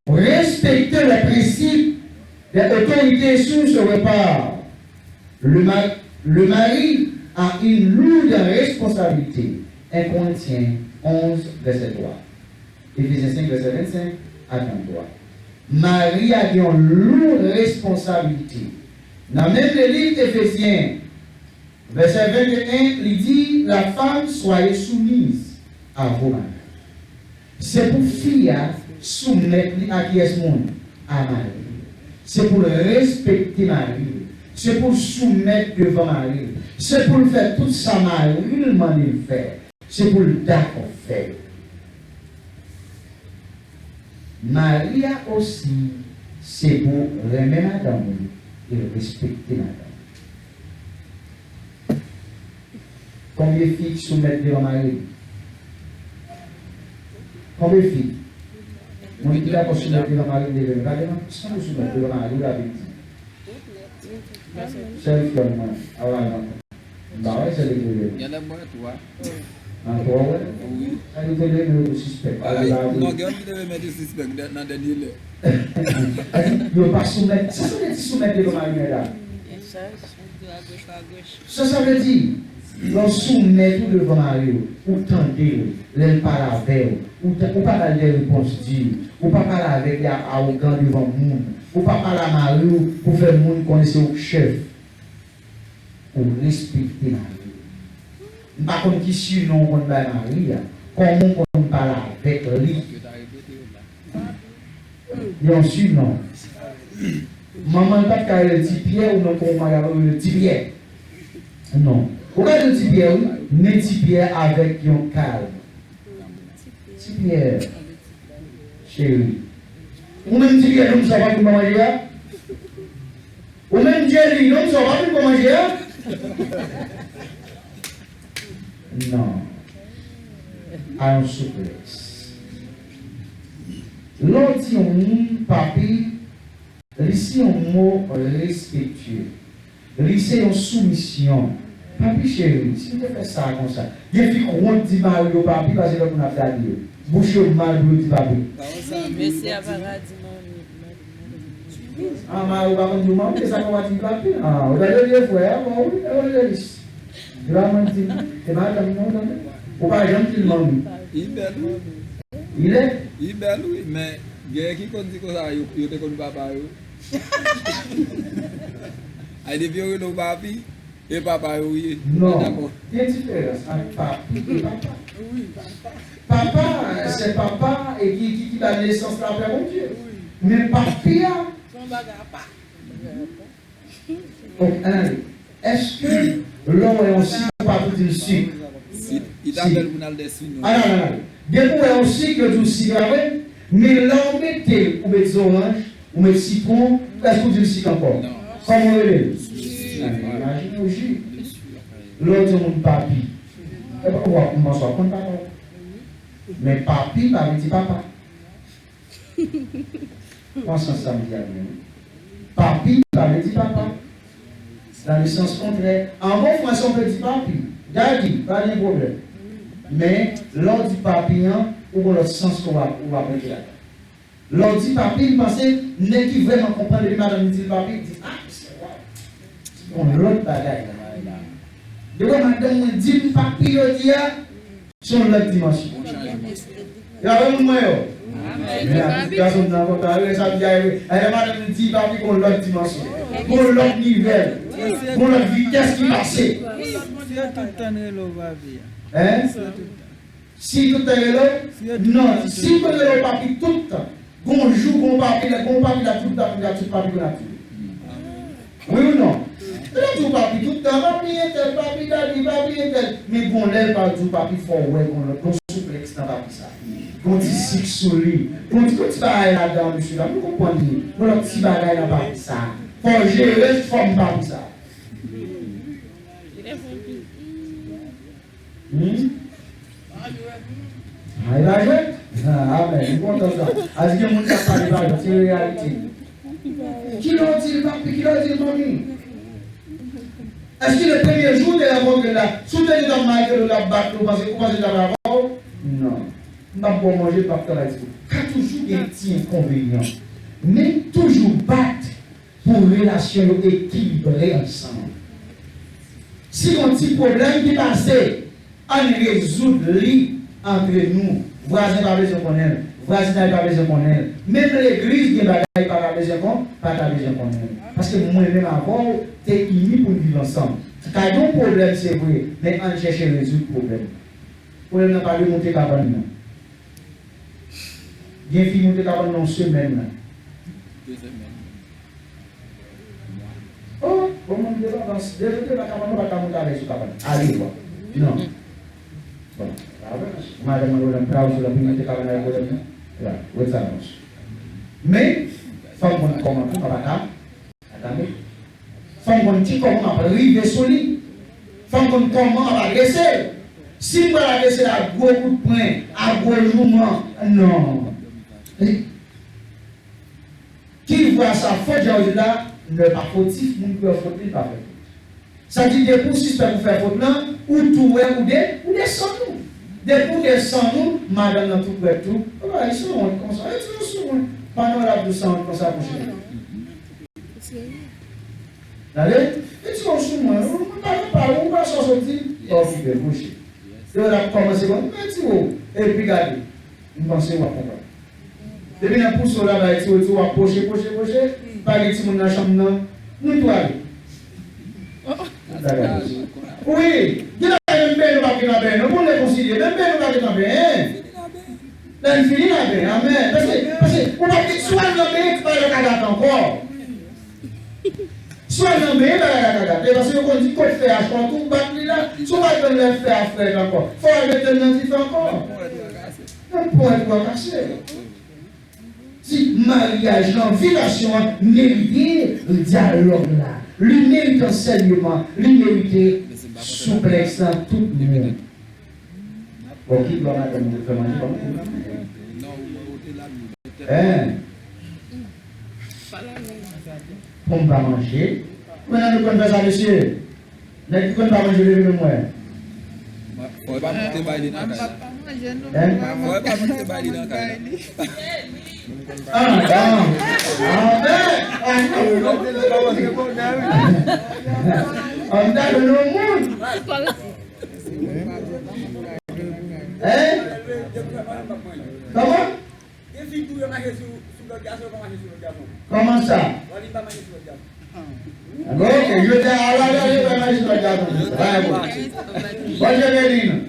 Respectez les principes des autorités sur ce repas. Le ma-, le mari a une lourde responsabilité. Un Corinthiens onze, vèsè twa. Efezyen senk, vèsè vennsenk a tranntwa. Mari a gen yon lou responsablite. Nan menm le liv Efezyen, vèsè venteyen, li di, la femme, soyez soumise à vos maris. Se pou fi a soumèt li a kiyès moun? A mari l. Se pou l respekte mari l. Se pou l soumèt devan mari l. Se pou l fè tout sa mari l mande l fè. Se pou l dakò fè yo. Mari a osi, se pou renmen madanm ou e respekte madanm ou. Konbyen fi k soumèt devan mari l? Konbyen fi? Moun ki dakò soumèt devan mari l, leve men. Pa gen anpil moun soumèt devan mari l, la Bib di. Sèl fi a mwen, a la nan. M pa wè sèl li leve men. Gen lè mwen twa. An twa, wè? Wi. Sa yo te leve men yo tou sispèk. Ay, non, gen yon ki leve men tou sispèk nan dènye lè. Yo pa soumèt. Sa sa vle di soumèt devan mari nèg la? Sa sa vle di, lè w soumèt ou devan mari w, ou tande l, lè l pale avè w, ou ta-, ou pa ba l de repons di, ou pa pale avèk li a awogan devan moun, ou pa pale a mari w pou fè moun konnen se ou k chèf. Ou respekte mari w. M pa konn ki sinon w konn bay mari a, kòman w konn pale avèk li. Yon sinon. Manman l pa t ka rele l Ti Pyè, ou menm kòman w ka rele l Ti Pyè? Non. Ou ka rele l Ti Pyè, wi, men Ti Pyè avèk yon kalm. Ti Pyè, cheri. Ou menm Ti Pyè, non, sa w pa vin pou manje a? Ou menm Jelly, non, sa w pa vin pou manje a? Non. A yon souplès. Lè w di yon moun papi, li se yon mo respektye. Li se yon soumisyon. Papi cheri, si m te fè sa a konsa. Gen fi k wont di mari yo papi paske lòt moun ap gade yo. Bouch yo mal pou yo di papi. Mesye a pa ka di manmi. Ah, mari ou pa konn di w manmi, e sa k ou pa di papi? Ah, ou ta dwe di frè a, bon, wi, evanjelis. Graman di, se madanm nan, tande. Ou pa janm di l manmi. Li bèl, wi. Li lè? Li bèl, wi, men gen ki konn di konsa, yo, yo te konn papa yo. Ay, depi yo rele w papi, e papa yo ye. Non, gen diferans ant papi e papa. Papa, se papa e ki, ki, ki bay nesans la, Pè Bondye. Men papi a, ok, ann ale. Èske lè w wè yon sik, ou pa tou di l sik? Sik. Li ta bèl pou n al dèsi nou. Ann ale, ann ale. Depi w wè yon sik, yo di w sik la vre, men lè w mete, ou met zoranj, ou met sitwon, èske w di l sik ankò? Non. Kòman w rele l? Ann imajine w ji. Lè w di yon moun papi, e pa w ap kòmanse w ap konn papa w. Men papi pa vle di papa. Pran sans sa m di a byen, wi. Papi pa vle di papa. Dans le sens contraire. An bon fransè, on peut dire papi. Daddy, pa gen pwoblèm. Men, lè w di papi an, ou gon lòt sans ke w ap, w ap mete ladan. Lè w di papi, m panse, nèg ki vrèman konprann, depi madanm li di l papi, li di, ah, mesye, waw. Gon lòt bagay nan bagay la. Depi madanm mwen di m papi jodi a, se yon lòt dimansyon. Yo avè moun mwen yo. Men a tout gason nan kontan, yo sa di a, lè madanm li di papi, gon lòt dimansyon. Gon lòt nivèl. Gon lòt vitès ki pase. Se tout tan rele w papi a. Hein? Se tout tan. Si tout tan rele w? Non, si mwen rele w papi tout tan. Gon jou, gon papi, lè gon papi la, tout papi la, tout papi konn ap di. Wi ou non? Lè di w papi tout tan, papi entèl, papi daddy, papi entèl. Men gon lè l pa di w papi, fò w wè gon lòt, gon souplèks nan papi sa. Gon ti sik sou li. Gon ti, gon ti bagay ladan, mesye dam, nou konprann li. Gon lòt ti bagay nan papi sa. Fò w jere fòm papi sa. Hmm? Ah, e pa jwèt? Ah, amèn. M kontan sa. Kilè w di l papi, kilè w di l manmi? Èske le premye jou w te rankontre l la, si w te di l t ap maltrete w, l ap bat ou, ou panse, ou panse l t ap avè w? Non. M p ap ba w manje, m p ap travay ti pou. Ka toujou gen ti enkonvenyan. Men toujou bat pou relasyon yo ekilibre ansanm. Si gon ti pwoblèm ki pase, ann rezoud li antre nou. Vwazen pa bezwen konnen l. Vwazinay pa bezwen konnen l. Menm legliz gen bagay pa ta bezwen kon, pa ta bezwen konnen l. Paske mwen menm avè w te ini pou n viv ansanm. Ka gen yon pwoblèm, se vre, men ann chèche rezoud pwoblèm. Pwoblèm nan pa demoute kabann nan. Gen fi moute kabann nan yon semèn nan. De semèn. Oh, bon, moun de vakans. De, de, de, pa kabann nan, pa ka moute avè sou kabann. Ale, bò. Non. Bon, pa vre. Madanm mwen, pwoblèm, pa sou la, pou moute kabann avè pwoblèm nan. La, wè sa, non. Men, fò m konn kòman tou, pa ka. Atande. Fò m konn ki kòman m ap rive sou li. Fò m konn kòman m ap adrese l. Si m pral adrese l ak gwo kout pwen, ak gwo jouman, non. Ki vwa sa fot, jan yo di la, nè pa fotif, moun ki wè fot li pa fè fot. Sa di depi w sispèk ou fè fot lan, ou tou wè, ou de, ou desann ou. Depi w desann ou, madanm nan tou prèt tou. Papa, li sanwont konsa. E ti nou sou mwen. Pandan w ap di w sanwont konsa, kouche. Tande? Li di w sou mwen, ou pa nan pale, ou pa sa soti. Okipe, kouche. Yo la kòmanse bon, men ti wo, epi gade, m panse w ap konprann. Depi nan pouse w la, bay ti wo, ti wo ap pwoche, pwoche, pwoche, pa gen timoun nan chanm nan, nou tou ale. Wi, gen la menm benyen, nou pa gen la benyen, nou pou rekonsilye, menm benyen, nou pa gen la benyen. Lè n fini la benyen, amèn. Paske, paske, ou pa gen, si w al nan benyen, ti bagay la ka gate ankò. Si w al nan benyen, bagay la ka gate. Paske yo konn di kot fè a chwa tou, bat li la. Si w pa jwenn lè fè a frèt ankò, fò w al mete l nan dife ankò. Yon pwen twa kase. Di maryaj lan, vokasyon an merite dyalòg la. Li merite ansèyman, li merite souplès lan, tout moun. Bon, ki bò madanm mwen fè manje, pa mwen. Hein? Pou m pa manje. Kounya nou konn fè sa, mesye? Nèg ki konn pa manje, leve men mwen. Fò yo pa monte bay li nan kay la. Hein? Fò yo pa monte bay li nan kay la. Ah, ah, ah, ben, ah, non, non. An ta nou moun. Hein? Kòman? Gen fi tou yo mache sou, sou lòt gason, yo pa mache sou lòt gason. Kòman sa? Wali pa mache sou lòt gason. Bon, ok, jodi a, ala, ala, yo pa mache sou lòt gason. Bravo. Bondye beni nou.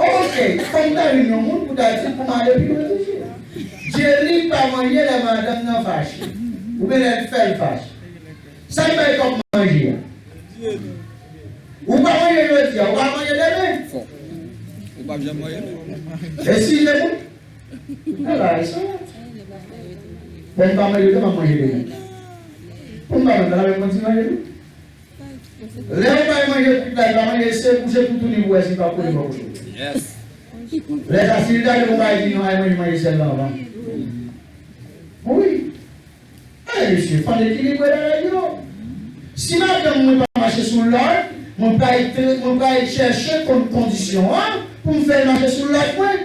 Ok, fò m ta vin yon moun pou ta di pou m ale pi lwen toujou. Jerry pa manje lè madanm nan fache. Oubyen lè l fè l fache. Sa k bay kòk manje a? Ou pa manje jodi a, ou pa manje demen. Fò. Ou p ap janm manje menm. E si demen? Ala, e sa. Bon, m pa manje demen, m ap manje demen. Pou m pa manje, la menm konn si manje tou. Lè ou bay manje tout la, li pa manje, se kouche toutouni pou wè si l pa kole bò kote. Yes. Lè sa, si l gade pou bay di non, ay manje, manje sèl la anvan. Wi. Ey, mesye, fò n ekilibre bagay yo. Si madanm mwen pa mache sou lòd, mwen pral, mwen pral chèche konn kondisyon an pou m fè l mache sou lòd mwen.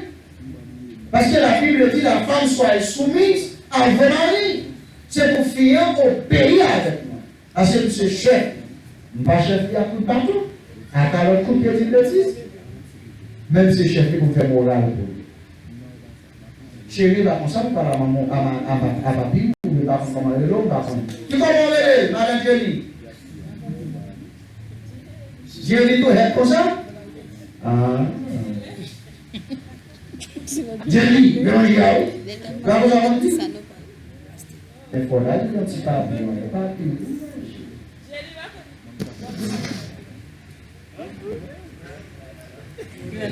Paske la Bible di la femme soit soumise à vos maris. Se pou fi an obeyi avèk mwen. Paske m se chèf. M pa chèf li ak kout baton. Ak alòt kout yo di betiz. Men m se chèf li pou m fè moral pou li. Cheri, pa konsa pou pale a manman, a, ma- a, pa- a papi, ou pa konn kòman rele w, pa konn. Ki kòman w rele, madan Jenny? Jenny tou hèt konsa? Ah. Jenny, men manje a ou. Gade konsa konn di. Men fò la, li yon ti papi, yon papi.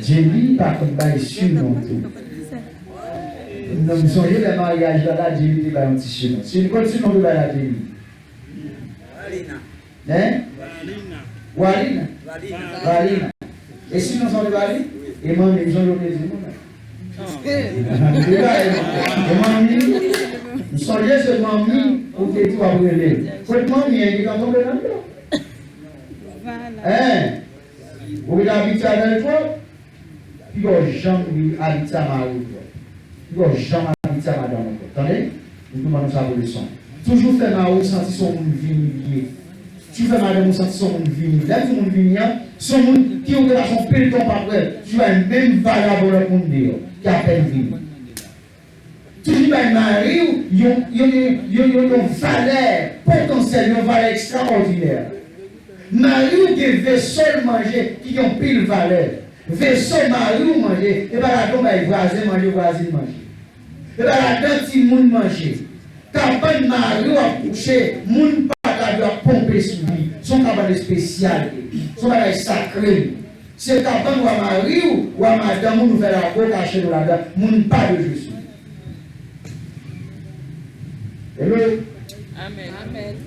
Jenny pa konn bay sinon tou. Non, m sonje lè maryaj la, la, Jenny te bay yon ti sinon. Sinon, konn sinon te bay la, Jenny? Hein? Walina. Walina. E sinon sa w te bay li? E manmi, m sonje w te di m, non? Li bay manmi. M sonje se manmi ou te di w ap rele l. Kot manmi an, li gentan tonbe nan dlo. Hein? Ou gentan abitye avè l twòp? Piga w janm abitye a mari w twòp. Piga w janm abitye a madanm ou twòp. Tande? M tou ban nou sa pou leson. Toujou fè mari w santi se yon moun vini li ye. Toujou fè madanm ou santi se yon moun vini. Lè m di moun vini an, se yon moun ki ou te pase yon pil tan w pa t wè. Toujou bay menm valè avè yon lòt moun deyò, ki apèn vini. Toujou bay mari w yon, yon, yon, yon, yon, yon valè potansyèl, yon valè ekstraòdinè. Mari w gen veso l manje ki gen yon pil valè. Veso mari w manje, e pa ladan w bay vwazen manje, vwazin manje. E pa ladan timoun manje. Kabann mari w ap kouche, moun pa ka dwe ap ponpe sou li. Se yon kabann espesyal li ye. Se yon bagay sakre li. Se kabann w a mari w, w a madanm ou, nou fè lago kache nou ladan, moun pa dwe jwe sou li. Hello? Amèn. Amèn.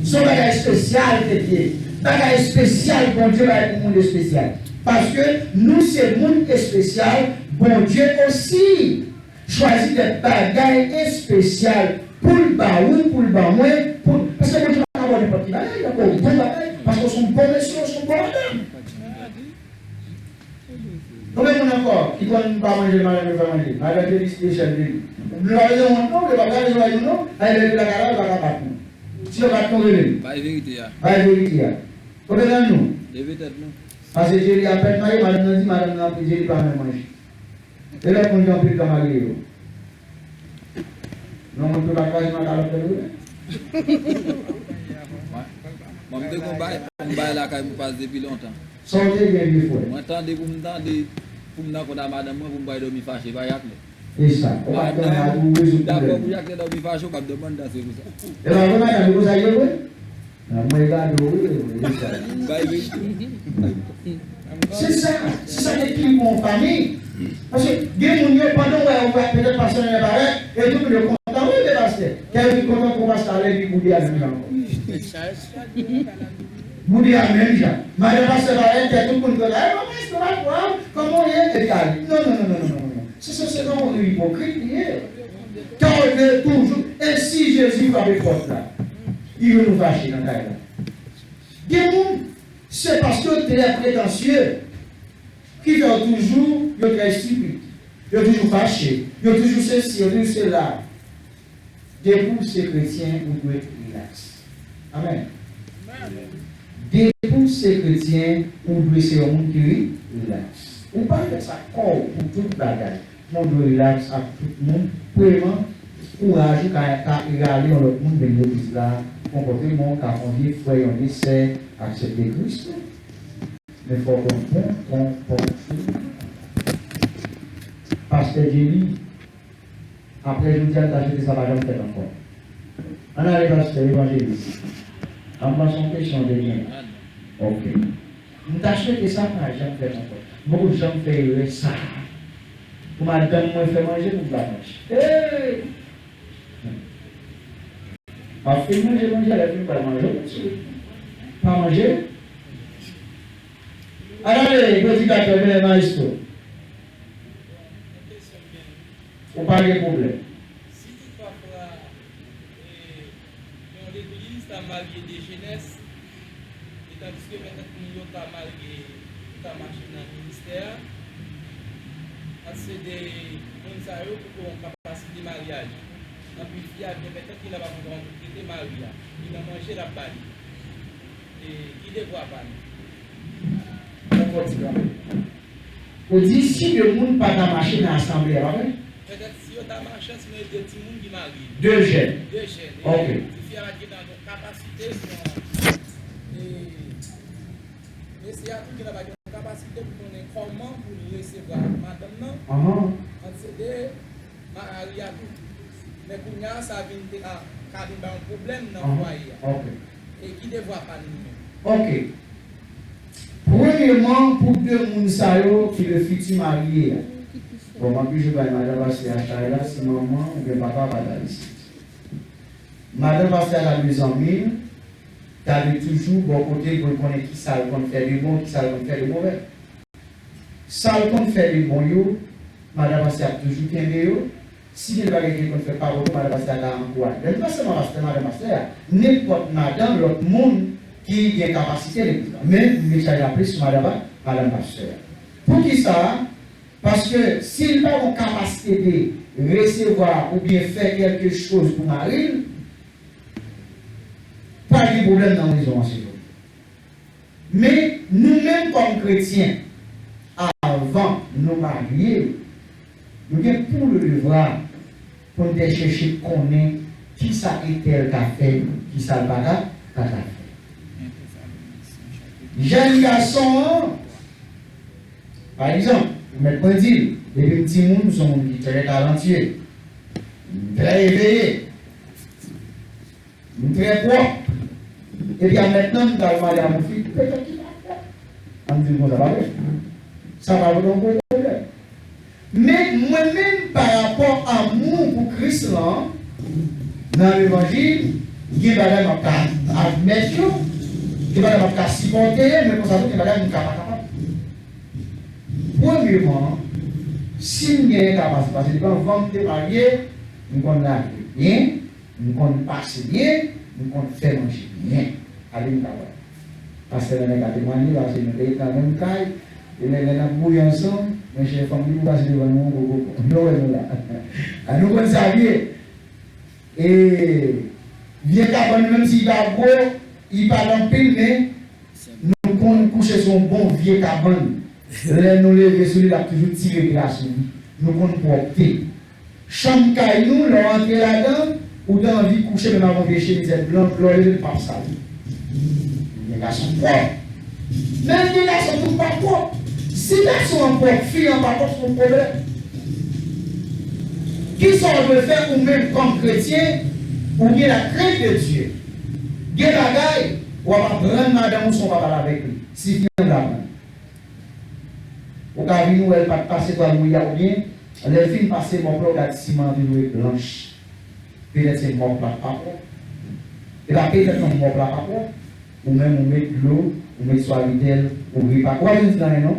Se yon bagay espesyal ke li ye. Bagay espesyal Bondye bay pou moun espesyal. Paske nou se moun espesyal, Bondye osi chwazi de bagay espesyal pou l ba ou, pou l ba mwen, pou, paske Bondye pa ka ba w nenpòt ki bagay, l ap ba w bon bagay, paske w se yon bon mesye, w se yon bon madanm. Konbyen moun ankò ki konn pa manje madanm yo fè manje? Madanm yo li se chèf de li. Nou pa bezwen wont non, nou pa bezwen wont non. Ay lè li lakay la, li pa ka bat nou. Si yo bat nou, rele m. Bay verite a. Bay verite a. Konbyen nan nou? Leve tèt nou. Paske Jerry apèn marye, madanm nan di, madanm nan, Jerry pa renmen manje. E lòt moun ki anpil tan marye yo. Non, mwen, tout bagay, mwen, kalòt, mwen, mwen. Mwen, mwen, m te gon bay, m bay lakay m pase depi lontan. Sa w te gen, vye frè? Mwen tande pou m tande, pou m nan kont a madanm mwen, pou m pral dòmi fache, pa Jaknè. E sa, ou pa t gen mari ou, rezoud pwoblèm. Dakò pou Jaknè dòmi fache, ou p ap demann danse pou sa. E pa vre, madanm, e konsa ye vre? Nan mwen gade w wi, wi, wi, sa. Bay verite. Se sa, se sa ki pi bon fanmi. Paske gen moun yo, pandan w wè, w wè petèt pastè nan parèt, e tout moun yo kontan, wi, men pastè. Kè yo vin kontan pou pastè ale, epi boude a menm jan ankò. Boude a menm jan. Madan pastè parèt, kè tout moun kontan. E, kòman pastè, kòman w ye? Epi ale. Non, non, non, non, non, non. Se, se, se yon moun ipokrit li ye. Kè w vle toujou. E si Jezi frape pòt la? Li jwenn nou fache nan kay la. Gen moun, se paske yo trè pretansye ki fè yo toujou, yo trè estipid. Yo toujou fache. Yo toujou sesi, yo toujou sela. Depi w se kretyen, ou dwe rilaks. Amèn. Depi w se kretyen, ou dwe se yon moun ki ri-, rilaks. Ou pa fè sa kò w pou tout bagay. Moun dwe rilaks ak tout moun. Premyèman, kouraj ou ka, ka rale yon lòt moun vin legliz la, konpòte mwen, ka fè yon vye frè, yon vye sè aksepte Kris tou. Men fò w konn bon konpòte w. Pastè Jerry, apre jodi a, m ta swete sa pa janm fèt ankò. Ann ale, pastè, evanjelis. An m panse yon kesyon te gen. Ok. M ta swete sa pa janm fèt ankò. M poko janm fè erè sa a. Pou madanm mwen fè manje pou m pa manje. Hey! M ap fin manje, manje, lè fini pral manje, mesye. Pa manje. Ann ale, predikatè, men maestro. Ou pa gen pwoblèm. Si toutfwa, e, yon legliz ta marye de jenès, e tandiske petèt moun yo ta marye, yo ta mache nan ministè a, paske de moun sa yo poko yon kapasite maryaj. Anpi fi a gen petèt ki la pa poko yon kote mari a, li nan manje l ap ba li. E ki devwa pa nou? Ankò ti kanpe. Ou di si de moun pa ta mache nan asanble a, pa vre? Petèt si yo ta mache, si nou de timoun ki marye. De jèn. De jèn. Ok. Tifi a pa t gentan gen kapasite pou, e, mesye a tou gentan pa gen kapasite pou konnen kòman pou l resevwa madanm nan. Anhan. Ant se de mari a tou. Men kounye a, sa vin te ka, ka vin bay yon pwoblèm nan fwaye a. Ok. E ki devwa pa nou menm? Ok. Premyèman, pou de moun sa yo ki le fiti marye a. Bon, m ap toujou bay madan pastè a chay la, si manman oubyen papa pa t al isit. Madan pastè a ta dwe zanmi l, ta dwe toujou bò kote l pou l konnen kisa l konn fè de bon, kisa l konn fè de movè. Sa l konn fè de bon yo, madan pastè ap toujou kenbe yo. Si gen bagay ki konn fèt pa bò, madan pastè a ka ankouraje. Men pa sèlman pastè, madan pastè a, nenpòt madan lòt moun ki gen kapasite legliz la. Men m met chay la plis sou madan pa, madan pastè a. Poukisa? Paske si l pa gen kapasite de resevwa oubyen fè kèlke choz pou mari l, pa gen pwoblèm nan rezon an se vre. Men nou menm kòm kretyen, avan nou marye, nou gen pou nou devwa pou n te chèche konnen kisa entèl ka fè, kisa l pa ka, pa ka fè. Jèn gason an, pa egzanp, ou mèt mwen di l, depi m timoun, m se yon moun ki trè talantye, m trè eveye. M trè pwòp. Epi a mentnan, m pral mande a yon fi, petèt ki pa pwòp. Ann di l konsa, pa vre? Sa pa vle yon gwo pwoblèm. Men mwen menm, pa rapò amou pou Kris lan, nan levanjil, gen bagay m ap ka admèt yo, gen bagay m ap ka sipòte yo, men konsa tou, gen bagay m ka pa kapab. Premyeman, si m genyen kapasite, paske depi anvan m te marye, m konn lave byen, m konn pase byen, m konn fè manje byen. Ale m ka wè. Pastè Lennè ka temwanye, paske nou te ret nan menm kay, e lè, lè n ap bouyi ansanm, monchè, fanm li pou pase devan nou, koko. Nou wè nou la. A nou konn sa byen. E vye kabann, menm si li pa gwo, li pa anpil, men nou konn kouche sou yon bon vye kabann. Lè nou leve sou li, l ap toujou tire dra sou li. Nou konn pwòpte. Chanm kay nou, lè w antre ladan, ou te anvi kouche menm avè yon vye chemizèt blan, lè w leve, l p ap sal. Gen gason pwòp. Men gen gason tou pa pwòp. Si gason an pwòp, fi an pa pwòp, se yon pwoblèm. Kisa w dwe fè ou menm kòm kretyen, ou gen la crainte de Dieu? Gen bagay, w ap aprann madanm ou san w pa pale avèk li. Si fi an vle aprann. Ou ka vin wè l pa t pase twal mouye a oubyen, lè l fin pase mòp la, ou gad siman an toujou ret blanch. Petèt se mòp la k pa pwòp. E pa petèt non, mòp la pa pwòp. Ou menm, ou met dlo, ou met swavitèl, ou repa-, ou pa bezwen di l anyen non.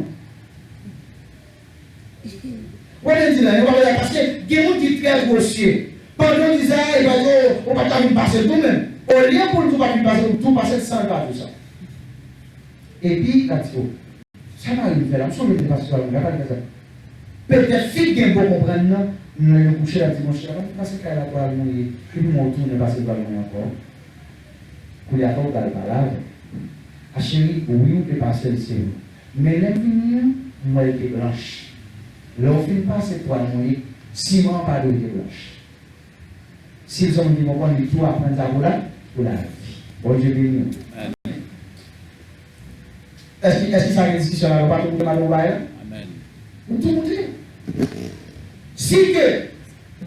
Ou pa bezwen di l anyen, ou pa bezwen, paske gen moun ki trè gwosye. Pandan w di sa, e pa di, o, ou pa t ka vin pase l tou menm. Olye pou l tou pa vin pase l, ou tou pase l san l pa di w sa. Epi, l ap di, o, sa mari m fè la, m sonje m te pase twal mouye a, pa t fè sa. Petèt fi k gen bon konprann nan, lè yo kouche, l ap di, monchè, ann pase kay la twal mouye, epi mwen w tounen pase twal mouye ankò. Kounye a fò w pral pale avè l. A cheri, wi, ou te pase l, se vre. Men lè m vini an, m wè l te blanch. Lè w fin pase twal mouye, siman an pa dwe te blanch. Si l se yon moun ki konprann, li tou aprann sa pou la, pou lavi. Bondye beni w. Amèn. Èske, èske sa gen diskisyon la, nou pa tou moute madanm ou bagay la? Amèn. Nou tou moute. Si ke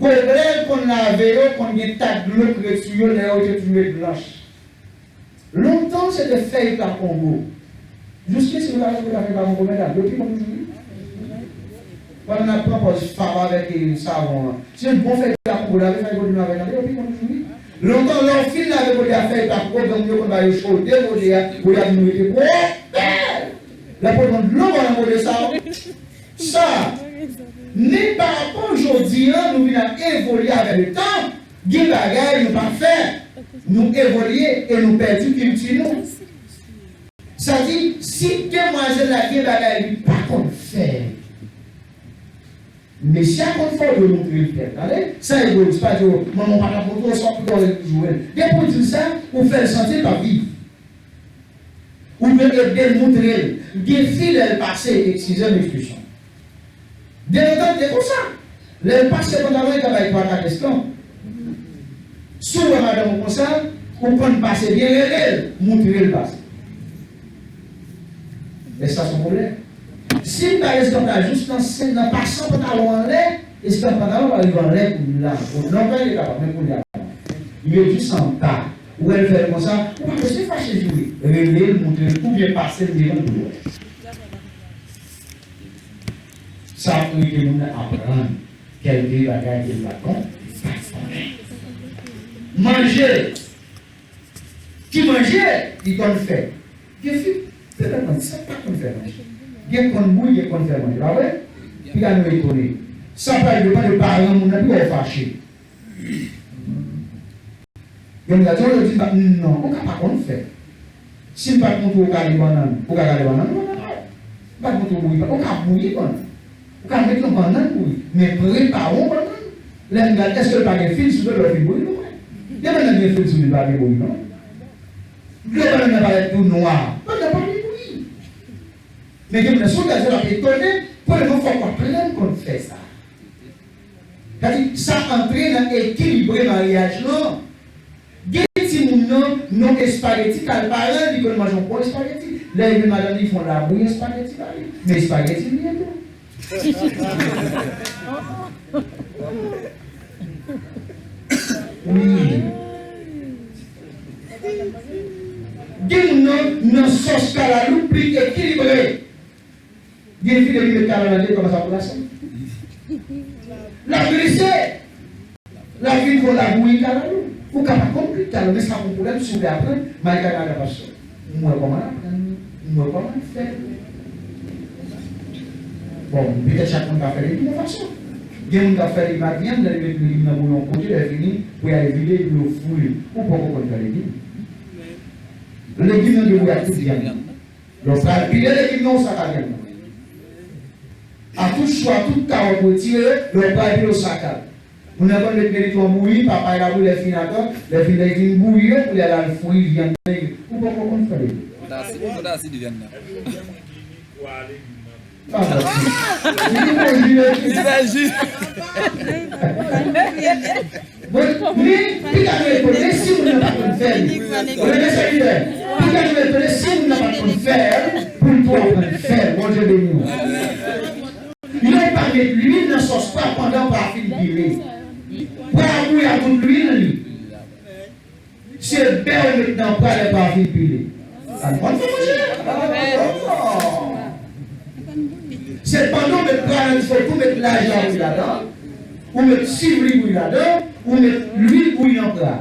goblè l konn lave yo, konn gen tak dlo k ret sou yo, lè yo te toujou ret blanch. Lontan, se te fèy pa kongo. Jiskaske nou ta fè fèy pa kongo, medam, yo pi bon toujou, wi. Pandan n ap pran pòz fab avèk, e, savon an, se yon bon fèy pa kongo, lave fèy kote nou avèk la, yo pi bon toujou, wi. Lontan, lè w fin lave kote a fèy pa kongo, granmoun yo konn ba yo chode kote a, kote a vin rete pwòp. Lè w pran dlo ba nan kote sa, sa. Men pa rapò jodi a, nou vin ap evolye avèk letan, gen bagay nou pa fè, nou evolye e nou pèdi kilti nou. Sa di, si demwazèl la gen bagay li pa konn fè, mesye a konn fè w dwe montre l fè l. Tande? Sa egoyis, pa di w, manman w pa t ap montre w sa w pou w toujou wè l. Depi w di l sa, ou fè l santi l p ap viv. Ou dwe ede l, montre l. Gen fi lè l pase, eskize m ekspresyon. Depi lontan, te konsa. Lè l pase pantalon, li ka bay twa kat eskanp. Si w wè madanm ou konsa, ou konn pase byen, rele l, montre l pase. Men sa se yon pwoblèm. Si m bay eskanp la jis nan sen, nan pasan pantalon anlè, eskanp pantalon pa rive anlè kounye a. Bon, lontan li te kapab, men kounye a, li ret jis anba. Ou wè l fè l konsa, ou pa bezwen fache jure. Rele l, montre l, oubyen pase l devan l pou l wè. Sa ap ede moun nan aprann kèlke bagay ke l pa t konn, pa t konnen. Manje. Ki manje li konn fè? Gen fi, se pa konn, sa pa konn fè manje. Gen konn bouyi, gen konn fè manje, pa vre? Piga nou etone. Sa pral depann de paran moun nan, pou yo fache. Gen moun ki di, "Oh, yo di m pa," non, ou ka pa konn fè. Si m pa t montre w kale bannann, ou ka kale bannann, ou pa ka kale. M pa t montre w bouyi bannann, ou ka bouyi bannann. Ou ka met yon bannann bouyi, men prepare yon bannann. Lè m gade, èske l pa gen fil sou do lè w fin bouyi l, ou wè. Gen bannann gen fil sou li, pa gen bouyi, non. Dlo bannann nan parèt tou nwa. Bannann pa gen bouyi. Men gen moun nan, si w gade, l ap etone, premyèman, fòk w aprann konn fè sa. Sa di, sa antre nan ekilibre maryaj lan. Gen timoun nan, non espageti, kal paran, li konn manje yon bon espageti. Lè li vin madanm li, fè yon labouyi espageti ba li. Men espageti li ye tou. Wi. Gen moun nan, nan sòs kalalou pli ekilibre. Gen fi depi met kalalou nan dye, kòman sa pou lase? L ap glise. L ap vin fè w labouyi kalalou. Ou ka pa konn kuit kalalou, men sa pa yon pwoblèm si w vle aprann. May Kanada, pastè. M wè kòman l aprann, m wè kòman l fè. Bon, petèt chak moun ka fè legim yon fason. Gen moun k ap fè legim ak vyann, lè li met legim nan bouyon kote, lè fini, pou y ale vide, pou yo fri l. Ou poko konn fè legim. Legim nan debouye ak tout vyann nan. Lè w pral pile legim nan, ou saka vyann nan. A tout chwa, tout kawòt ou retire, lè w pral pile, ou saka l. Moun nan konn met meliton bouyi, papay la bouyi, lè fini atann, lè fini, lè fini bouyi yo, pou y al al fri vyann nan. Ou poko konn fè legim. Ou ta si, ou ta si di vyann nan. Li fè ji. Bon, men, pita nou etone si moun nan pa konn fè l. Ou leve sèvitè. Pita nou etone si moun nan pa konn fè l, pou l tou aprann fè l. Bondye beni w. Yo pa met lwil nan sòs pra pandan pra fin pile. Pra a bouyi ak tout lwil li. Se bè ou met nan pra lè pra fin pile. Sa n konn fè manje. Se pandan ou met pra nan dife, ou met laj la bouyi ladan, ou met sivli bouyi ladan, ou met lwil bouyi nan pra.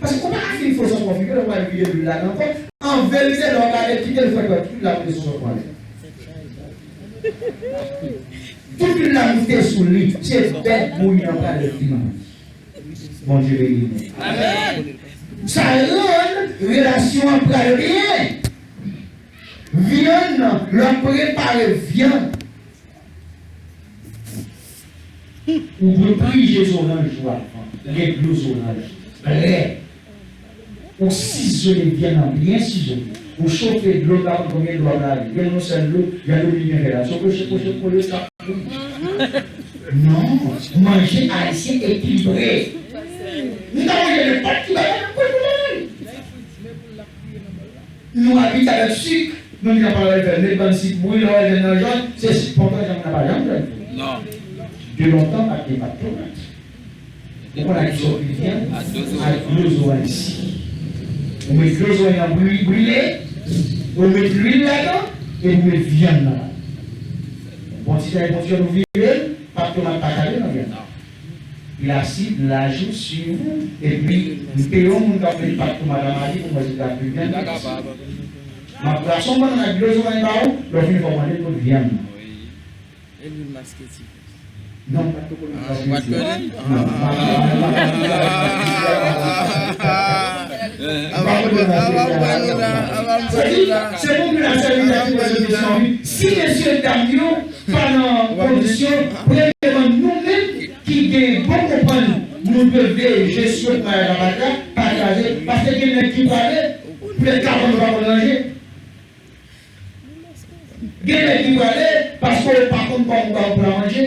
Paske ou pa ka fin fè yon sòs konfime, lè ou al vide lwil ladan ankò. An verite, lè w gade, kite l fwèt, tout lwil la moute sou sòs konfime. Tout lwil la moute sou li. Se bè bouyi nan pra lè fini. Bondye beni nou. Amèn. Sa rann relasyon an pral byen. Vyann nan, lè w ap prepare vyann, ou dwe prije zoranj ou avan. Ou gen dlo zoranj prè. Ou sizone vyann nan byen sizone. Ou chofe dlo, pa konn konbyen dlo w ap lage. Gen moun yon sèl dlo, jan Dominiken fè la. Se kwoche, kwoche, kole, sa. Non, manje ayisyen ekilibre. Nou ka manje nenpòt ki bagay, nou ka manje. Nou abitye avèk sik, nou di nan pawòl fè, met bann sik bouyi, lè w wè vyann nan jòn, se sik pòpè, janm nan pa janm jòn. Non. De lontan, pa t gen pat tomat. Ou konn ak ki sòt li vyann? Ak dlo zoranj si. Ou met dlo zoranj nan bri-, brile, ou met lwil ladan, epi ou met vyann nan. Bon ti tay bon ti ou vire l, pat tomat pa kale nan vyann nan. Pi lasid, laj ou, swiv ou, epi m te yon moun k ap met pat tomat nan maji pou mwen se ta pli byen. M ap brase yon bannann ak dlo zoranj ba ou, lè w fini fò w manje tout vyann nan. E lwil maske ti. Non, pa t poko lwil maske ti. Non, pa t poko lwil maske ti. Pa t poko lwil maske ti. Sa di, se pou moun nan sèvi la ki pran sou kesyon, wi. Si mesye dam yo pa nan kondisyon, premyèman, nou menm ki gen bon konprann, nou dwe veye jesyon pou maryaj la pa kraze, paske gen nèg ki prale, poutèt kabann ou pa konn ranje. Gen nèg ki prale, paske ou pa konn kòman ou ba yon pla manje.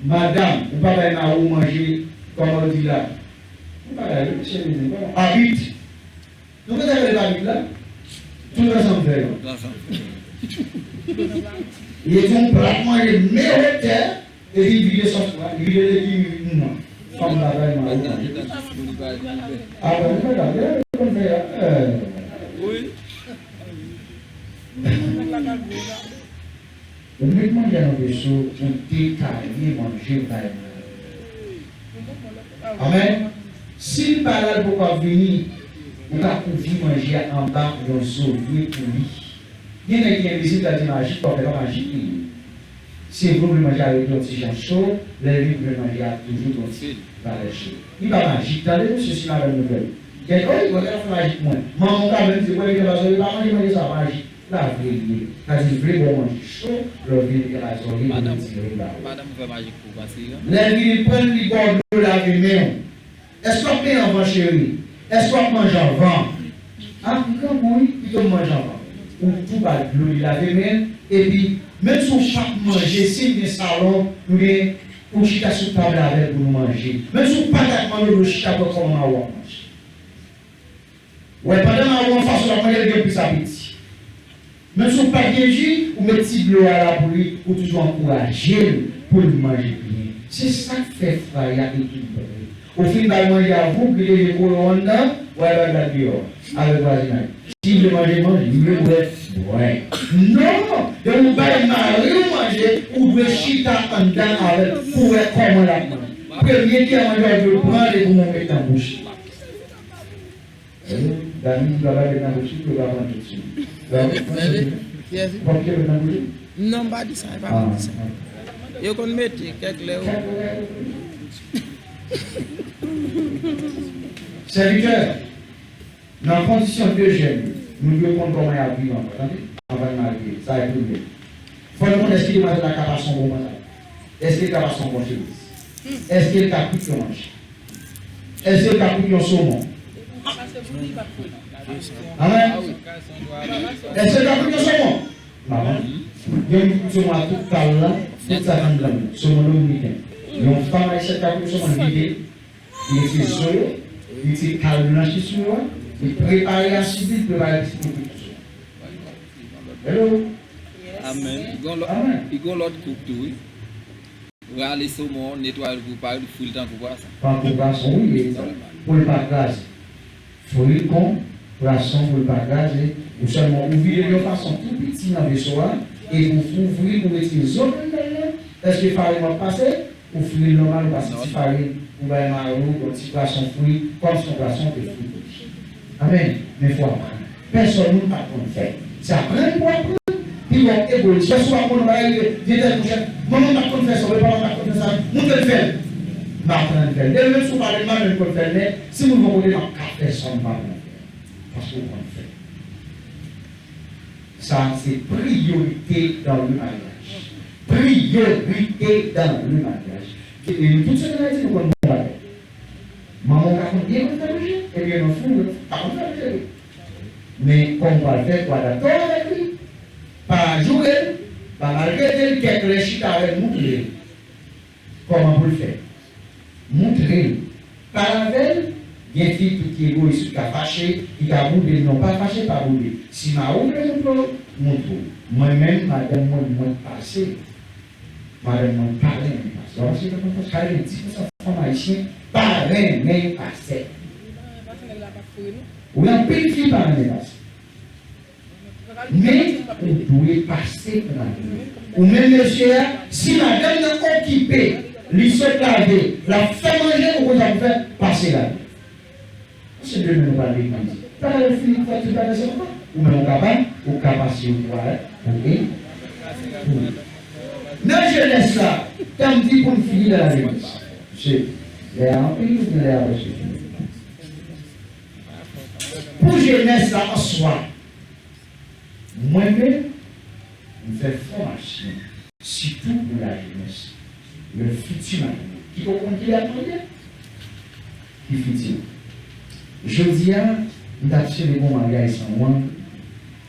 Madanm, ou pa bay mari w manje, kòman yo di la? Ou pa bay, wi, mesye, mesye, kòman? Abit. Nou konn sa k rele abit la? Tout ansanm fè yo. Tout ansanm. Li te yon plat manje, men wotè, epi vide sòs la, vide legim nan. Fanm bagay mari w manje. Apre, nou pa ka, nou konn fè, eh. Wi. Ou met manje nan veso, ou detaye manje bay moun. Amèn. Si l pa la, l poko ap vini, ou ka kouvri manje a anba yon zovye pou li. Gen nèg ki envizib, l ap di majik, pa fè pa majik li ye. Se vre, ou vle manje a rete yon ti jan cho, lè l vin pou manje a toujou gen yon ti valè cho. Li pa majik, tande, mesye, si madanm nou fè l. Gen, wi, mwen, gade fè majik mwen. Manman w ka menm di, wè, li gen rezon, li pa manje, manje sa, majik. La vre li ye. Sa di, l vle ba w manje cho, lè w vin, li ka ba w, li vin tire l ba ou. Madanm ou fè majik pou w, pa serye? Lè l vin, li pran l, li ba w dlo, lave men w. Èske w ap benyen anvan, cheri? Èske w ap manje anvan? A, m grangou wi, pito m manje anvan. Ou tou ba l dlo, li lave men l, epi, menm si w p ap manje, si l gen salon, oubyen ou chita sou tab la avè l pou nou manje. Menm si w pa t ap manje, w chita pou w wè kòman mawon ap manje. Wè, pandan mawon an fason l ap manje, l gen plis apeti. Menm si w pa t gen ji, ou met ti dlo a la pou li, ou toujou ankouraje l pou l manje byen. Se sa k fè fwaye a ekilibre. Ou fin bay manje a, voup, li deje kole w anndan, w al bay blag deyò, avèk vwazinay. Si l vle manje, manje, li vle bwè, bwè. Non! Depi w bay mari w manje, ou dwe chita anndan avè l pou w wè kòman l ap manje. Premye kiyè manje a, w dwe pran l epi w met nan bouch li. Dani, li pa bay bèt nan bouch li, yo pa pran tout sou li. Dani, ou pa kite bèt nan bouch li? Non, m pa di sa, e pa konn di sa. Yo konn mete kèk lè yo. Sèvitè, nan kondisyon de jèn yo, nou dwe konn kòman y ap viv ankò, tande? Anvan n marye, sa e premye. Fò nou konn èske demwazèl la ka pase yon bon pantalon. Èske l ka pase yon bon chemiz? Èske l ka kwit yon manje? Èske l ka kwit yon somon? Amèn. Èske l ka kwit yon somon? Maman, gen moun ki kwit somon ak tout kal la, tout sa k anndan l, somon dominiken. Yon fanm ayisyèn ka kwit somon, li vide, li retire zo yo, li retire kal blanch ki sou yo a, li prepare a sou li, li prepare pitit li pou kwit somon. Hello? Amèn. Li gon lòt, li gon lòt koup tou, wi. Rale somon, netwaye l pou pa fri l tankou pwason. Tankou pwason, wi, e pou l pa kraze. Fri l kon pwason pou l pa kraze. Ou sèlman ou vide l yon fason tou piti nan veso a, epi ou ouvri l pou retire zo anndan l lan, èske farin w ap pase, ou fri l nòmal, ou pase ti farin, ou bay mari w yon ti pwason fri, kòmsi yon pwason te fri pou li. Amèn. Men fò aprann. Pèsòn moun pa t konn fè. Se aprann pou aprann. Pi w ap evolye. Jès ou ap konn bagay, gen tèl kouchèt. Manman m pa t konn fè sa, oubyen papa m pa t konn fè sa. Montre l fè l. M aprann fè l. Demen menm si w pale m pa menm konn fè l, men si moun yon kote m ap ka fè sa m pa konn fè. Paske w konn fè. Sa se priyorite dans le mariage. Priyorite dans le mariage. E nou tout se nan Ayiti, nou konn bon bagay. Manman w ka konn byen konn fè manje, ebyen nan fou, pa konn fè manje tou. Men kòm w pral fè, ou adapte w avèk li. Pa joure l, pa maltrete l, kèk lè chita avè l, moutre l kòman pou l fè. Moutre l. Pale avè l. Gen fi tou ki egoyis, ki ka fache, ki ka boude l. Non, pa fache, pa boude. Si mari w vle moutre w, moutre w. Mwen menm, madanm mwen, mwen pase. Madanm mwen pa renmen pase. Ou pa panse ke konn pase? Kare di pou san fanm ayisyen pa renmen pase. Wi, anpil fi pa renmen pase. Men, ou dwe pase pou madanm. Ou menm mesye a, si madanm nan okipe, li sot lave, l ap fè manje, ou konn sa pou fè, pase la. Se demen nou pral legliz. Pa ka fini fè tout bagay sa ankò. Ou menm ou kapab, ou ka pase yon twalèt pou e pou. Nan jenès la, tan m di pou n fini nan lajenès. Se lè a anpil, oubyen lè a prèske fini. Pou jenès la an swa, mwen menm, m fè fòmasyon, sitou pou lajenès, le futur marié. Kite w konn ki lè ap marye, ki fiti. Jodi a, m t ap selebre yon maryaj San Juan,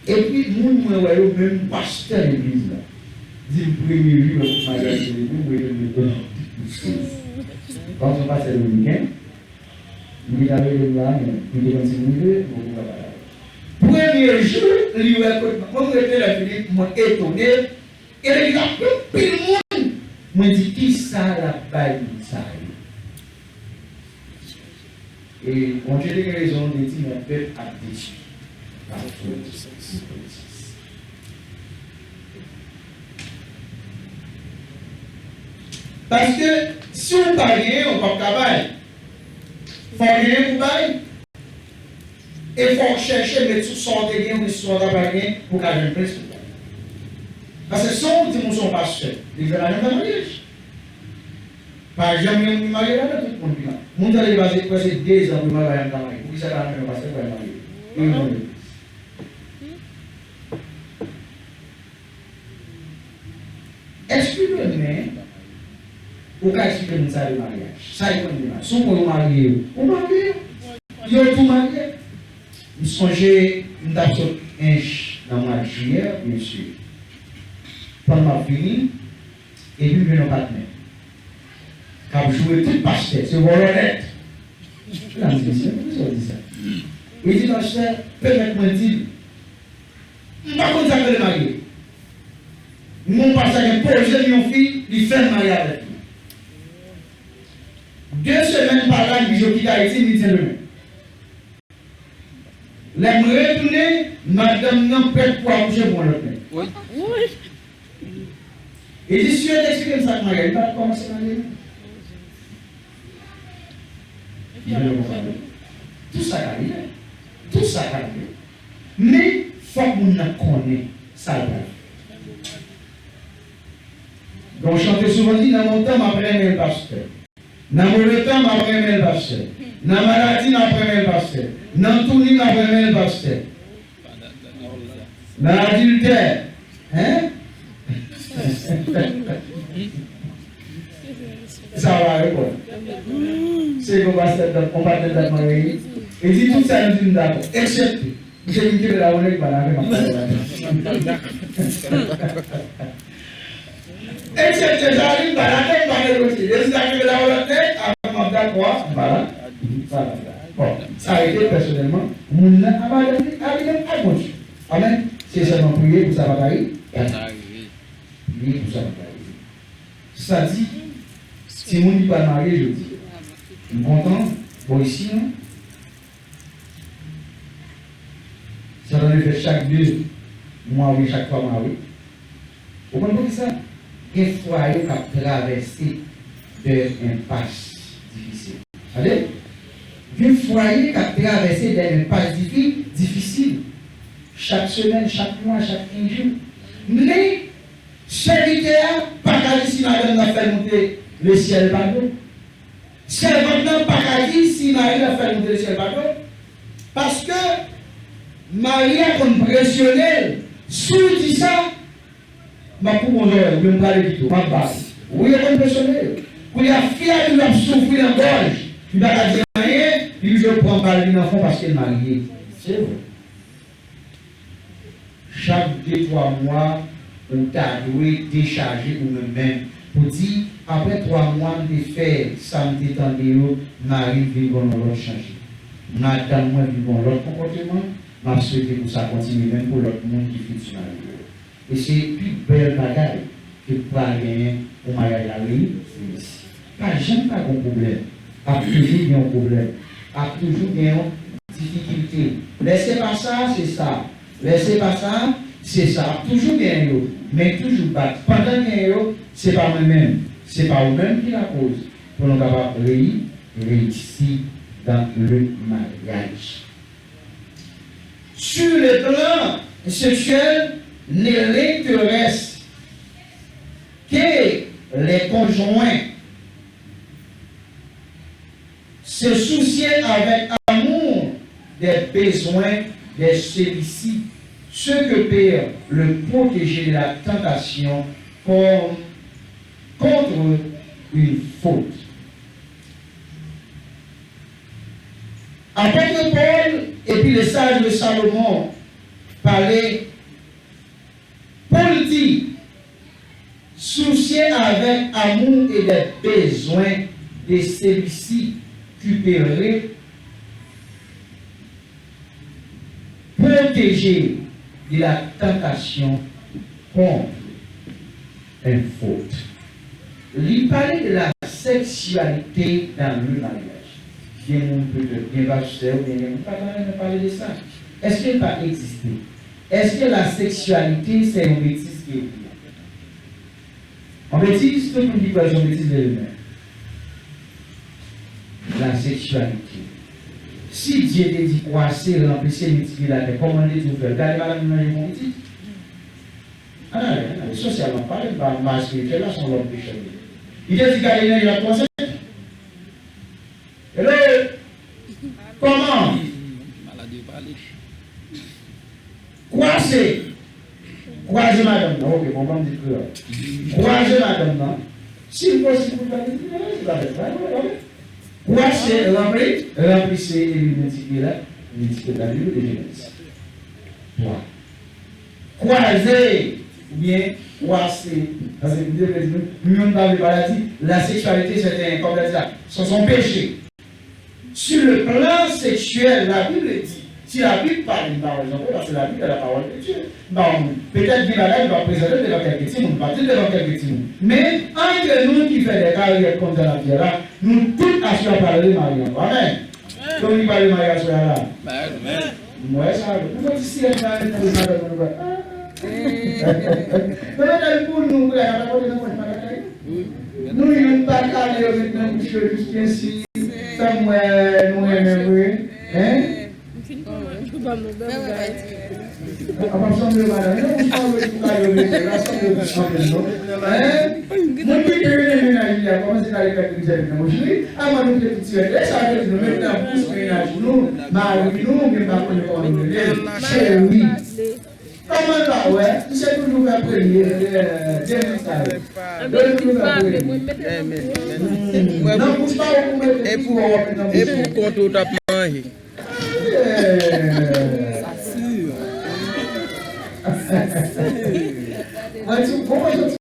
epi moun mwen wè yo, menm pastè legliz la, di m premye jou lè maryaj selebre, m rete m rete. Kòm se yon pastè dominiken, m gentan rele m la, men m te konn si m rive, bon, m pa pale avè l. Premye jou, li wè kot mwen, mwen m rete lè fini, mwen etone, e legliz la anpil moun. Mwen di, kisa l ap bay moun sa yo? E Bondye te gen rezon, li te di, mon peuple a déçu. Paske si w pa genyen, ou p ap ka bay. Fò w genyen pou bay. E fò w chèche met sou sa w te gen, oubyen sou sa w ta pral gen, pou w ka jwenn plis pou bay. Paske si w di moun se yon pastè, li fè lajan nan maryaj. Pa janm gen moun ki marye ladan tout moun ki la. Moun sa li pase prèske de zan pou marye pa janm ka marye. Poukisa pa menm yon pastè pou al marye? Li yon moun legliz. Èske demen ou ka eksplike moun sa de maryaj? Sa yo konn de maryaj? Si w konn yo marye yo, ou marye yo. Yo tou marye. M sonje m t ap sot Ench nan mwa jiyè, byen si. Pandan m ap vini, epi m jwenn yon patnè k ap joure tout pastè, se vòlò nèt. La m di, "Mesye, poukisa w di sa?" Li di, "Pastè, pèmèt mwen di l, m pa konn sa k rele marye. M gon pastè ki poze m yon fi, li fè m marye avèk li. De semèn pa la, m blijo kite Ayiti, m vin Sendomeng. Lè m retounen, madanm nan prèt pou akouche pou yon lòt nèg." Li di, "Si yo te eksplike m sa k marye, m pa t kòmanse marye non." Tou sa ka rive. Tou sa ka rive. Men, fòk moun nan konnen sa l pral fè. Gen yon chante souvan di, "Nan montan m ap renmen l pastè. Nan move tan m ap renmen l pastè. Nan maladi m ap renmen l pastè. Nan touni m ap renmen l pastè. Nan adiltè." Hein? Sa va repon. Se yon pastè dat, yon patnè dat mwen reyini. E di tout sa nou di m dakò. Eksepte. Misye vin kenbe la, ou nèg pa lave, m ap pale la. Eksepte sa, li m pa lave, m pa negosye. Depi sa kenbe la, ou lòt nèg, avè m ap dakò, m pa la. M pa la. Bon, sa rete pèsonèlman, moun nan a madanm li, a li menm, ak Bondye. Amèn. Se sèlman priye pou sa pa ta rive. Priye pou sa pa ta rive. Sa di, timoun ki pral marye jodi. M kontan, bò isi an. Sa ta dwe fèt chak de mwa oubyen chak twa mwa, wi. Ou konn poukisa? Gen fwaye k ap travèse de enpas difisil. Tande? Gen fwaye k ap travèse de enpas difi-, difisil. Chak semèn, chak mwa, chak kenz jou. Men, sèvitè a pa ka di si madanm nan fè l monte lesyèl pa dlo. Sèvant nan pa ka di si mari l ap fè l monte lesyèl pa dlo, paske mari a konn presyone l. Si w di sa, m ap koupe w zòrèy, oubyen m prale kite w, m ap ba w. Wi, yo konn presyone yo. Kounye a, fi a toujou ap soufri nan gòj. Li pa ka di anyen, li toujou pran bal li nan fwon paske l marye. Se vre. Chak de twa mwa, ou ta dwe dechaje ou menm menm pou di, "Apre twa mwa m te fè sa m te tande yo, mari m vin gon yon lòt chanje. Madanm mwen vin gon lòt konpòteman, m ap swete pou sa kontinye menm pou lòt moun ki fiti marye yo." E se pi bèl bagay ke pral genyen pou maryaj la reyisi. Pa janm pa gen pwoblèm. Ap toujou gen yon pwoblèm. Ap toujou gen yon difikilte. Lè se pa sa, se sa. Lè se pa sa, se sa. Ap toujou gen yo. Men toujou bat. Pandan gen yo, se pa mwen menm. Se pa ou menm ki lakoz. Pou nou kapab reyi, reyisi dans le mariage. Sur le plan sexuel, ne l'intéresse que les conjoints. Se soucier avec amour des besoins de celui-ci, ce que peut le protéger de la tentation comme contre une faute. Apot Pòl epi le saj de Salomon pale pou l di, soucier avec amour et des besoins de celui-ci qui peut protéger de la tentation contre une faute. Li pale de la sexualité dans le mariage. Gen moun petèt, gen pastè oubyen gen moun pa ta renmen pale de sa. Èske l pa egziste? Èske la sexualité se yon betiz ki ekri la? Yon betiz, tout moun ki kwè l se yon betiz, leve men. La sexualité. Si Dye te di kwase, ranplise, miltipliye latè, kòman l te di w fè l? Gade madanm nan manje fon pitit. Ann ale, ann sosyal m ap pale, m pa mal espirityèl la, se yon lòt peche li ye. Li te di gade nan Jacques twa senk. Hello! Kòman? Malad yo pale. Kwase! Kwaze madanm nan, ok, bon, ban m di kreyòl. Kwaze madanm nan. Si l posib pou l fè li, li fè li, se pa fèt, pa yon pwoblèm. Kwase, ranpli, ranpli se epi miltipliye la, miltipliye la, li de Jenèz. Twa. Kwaze, oubyen kwase, paske m te vle di nou, nou menm pa vle pale di, la sexualité, c'est un, comment dire ça, c'est un péché. Sur le plan sexuel, la Bible dit, si la Bib pale, m pa wè jan pou, paske la Bib se la pawòl de Dye. M pa wè moun. Petèt gen bagay m pa prezante devan kèlke timoun, m pa di l devan kèlke timoun. Men, antre nou ki fè de karyè konn jan n ap di la, nou tout aswè a pral remari ankò. Amèn. Konbyen ki pral remari aswè a la? M wè sa, nou fè ti sirèn la, nou fè sa, nou fè. Nan bagay pou nou, pou la, nan bagay pou nou, pou nou, bagay. Nou youn pa kale yo met nan bouch yo jis ensi. Sa m wè nou renmen vre. Hein? Apa sanble yo madanm, non, ou sanble tou kale yo met la, sanble yo tou sanble non. Hein? Moun ki te renmen mennaj li a, kòmanse kale kèk mizè met nan bouch li. Avan nou te tou tirè. E sa vle di nou met nan bouch mennaj nou, mari nou, oubyen m pa konnen kòman nou rele l, cheri. Kòman l pa wè? Misye toujou fè premye, eh, de nèg sa yo. Yo toujou fè premye. Nan bouch pa ou pou mete ti bò w ap met nan bouch ou. Epi w kont ou t ap manje. Eh. Mwen di, bon, mwen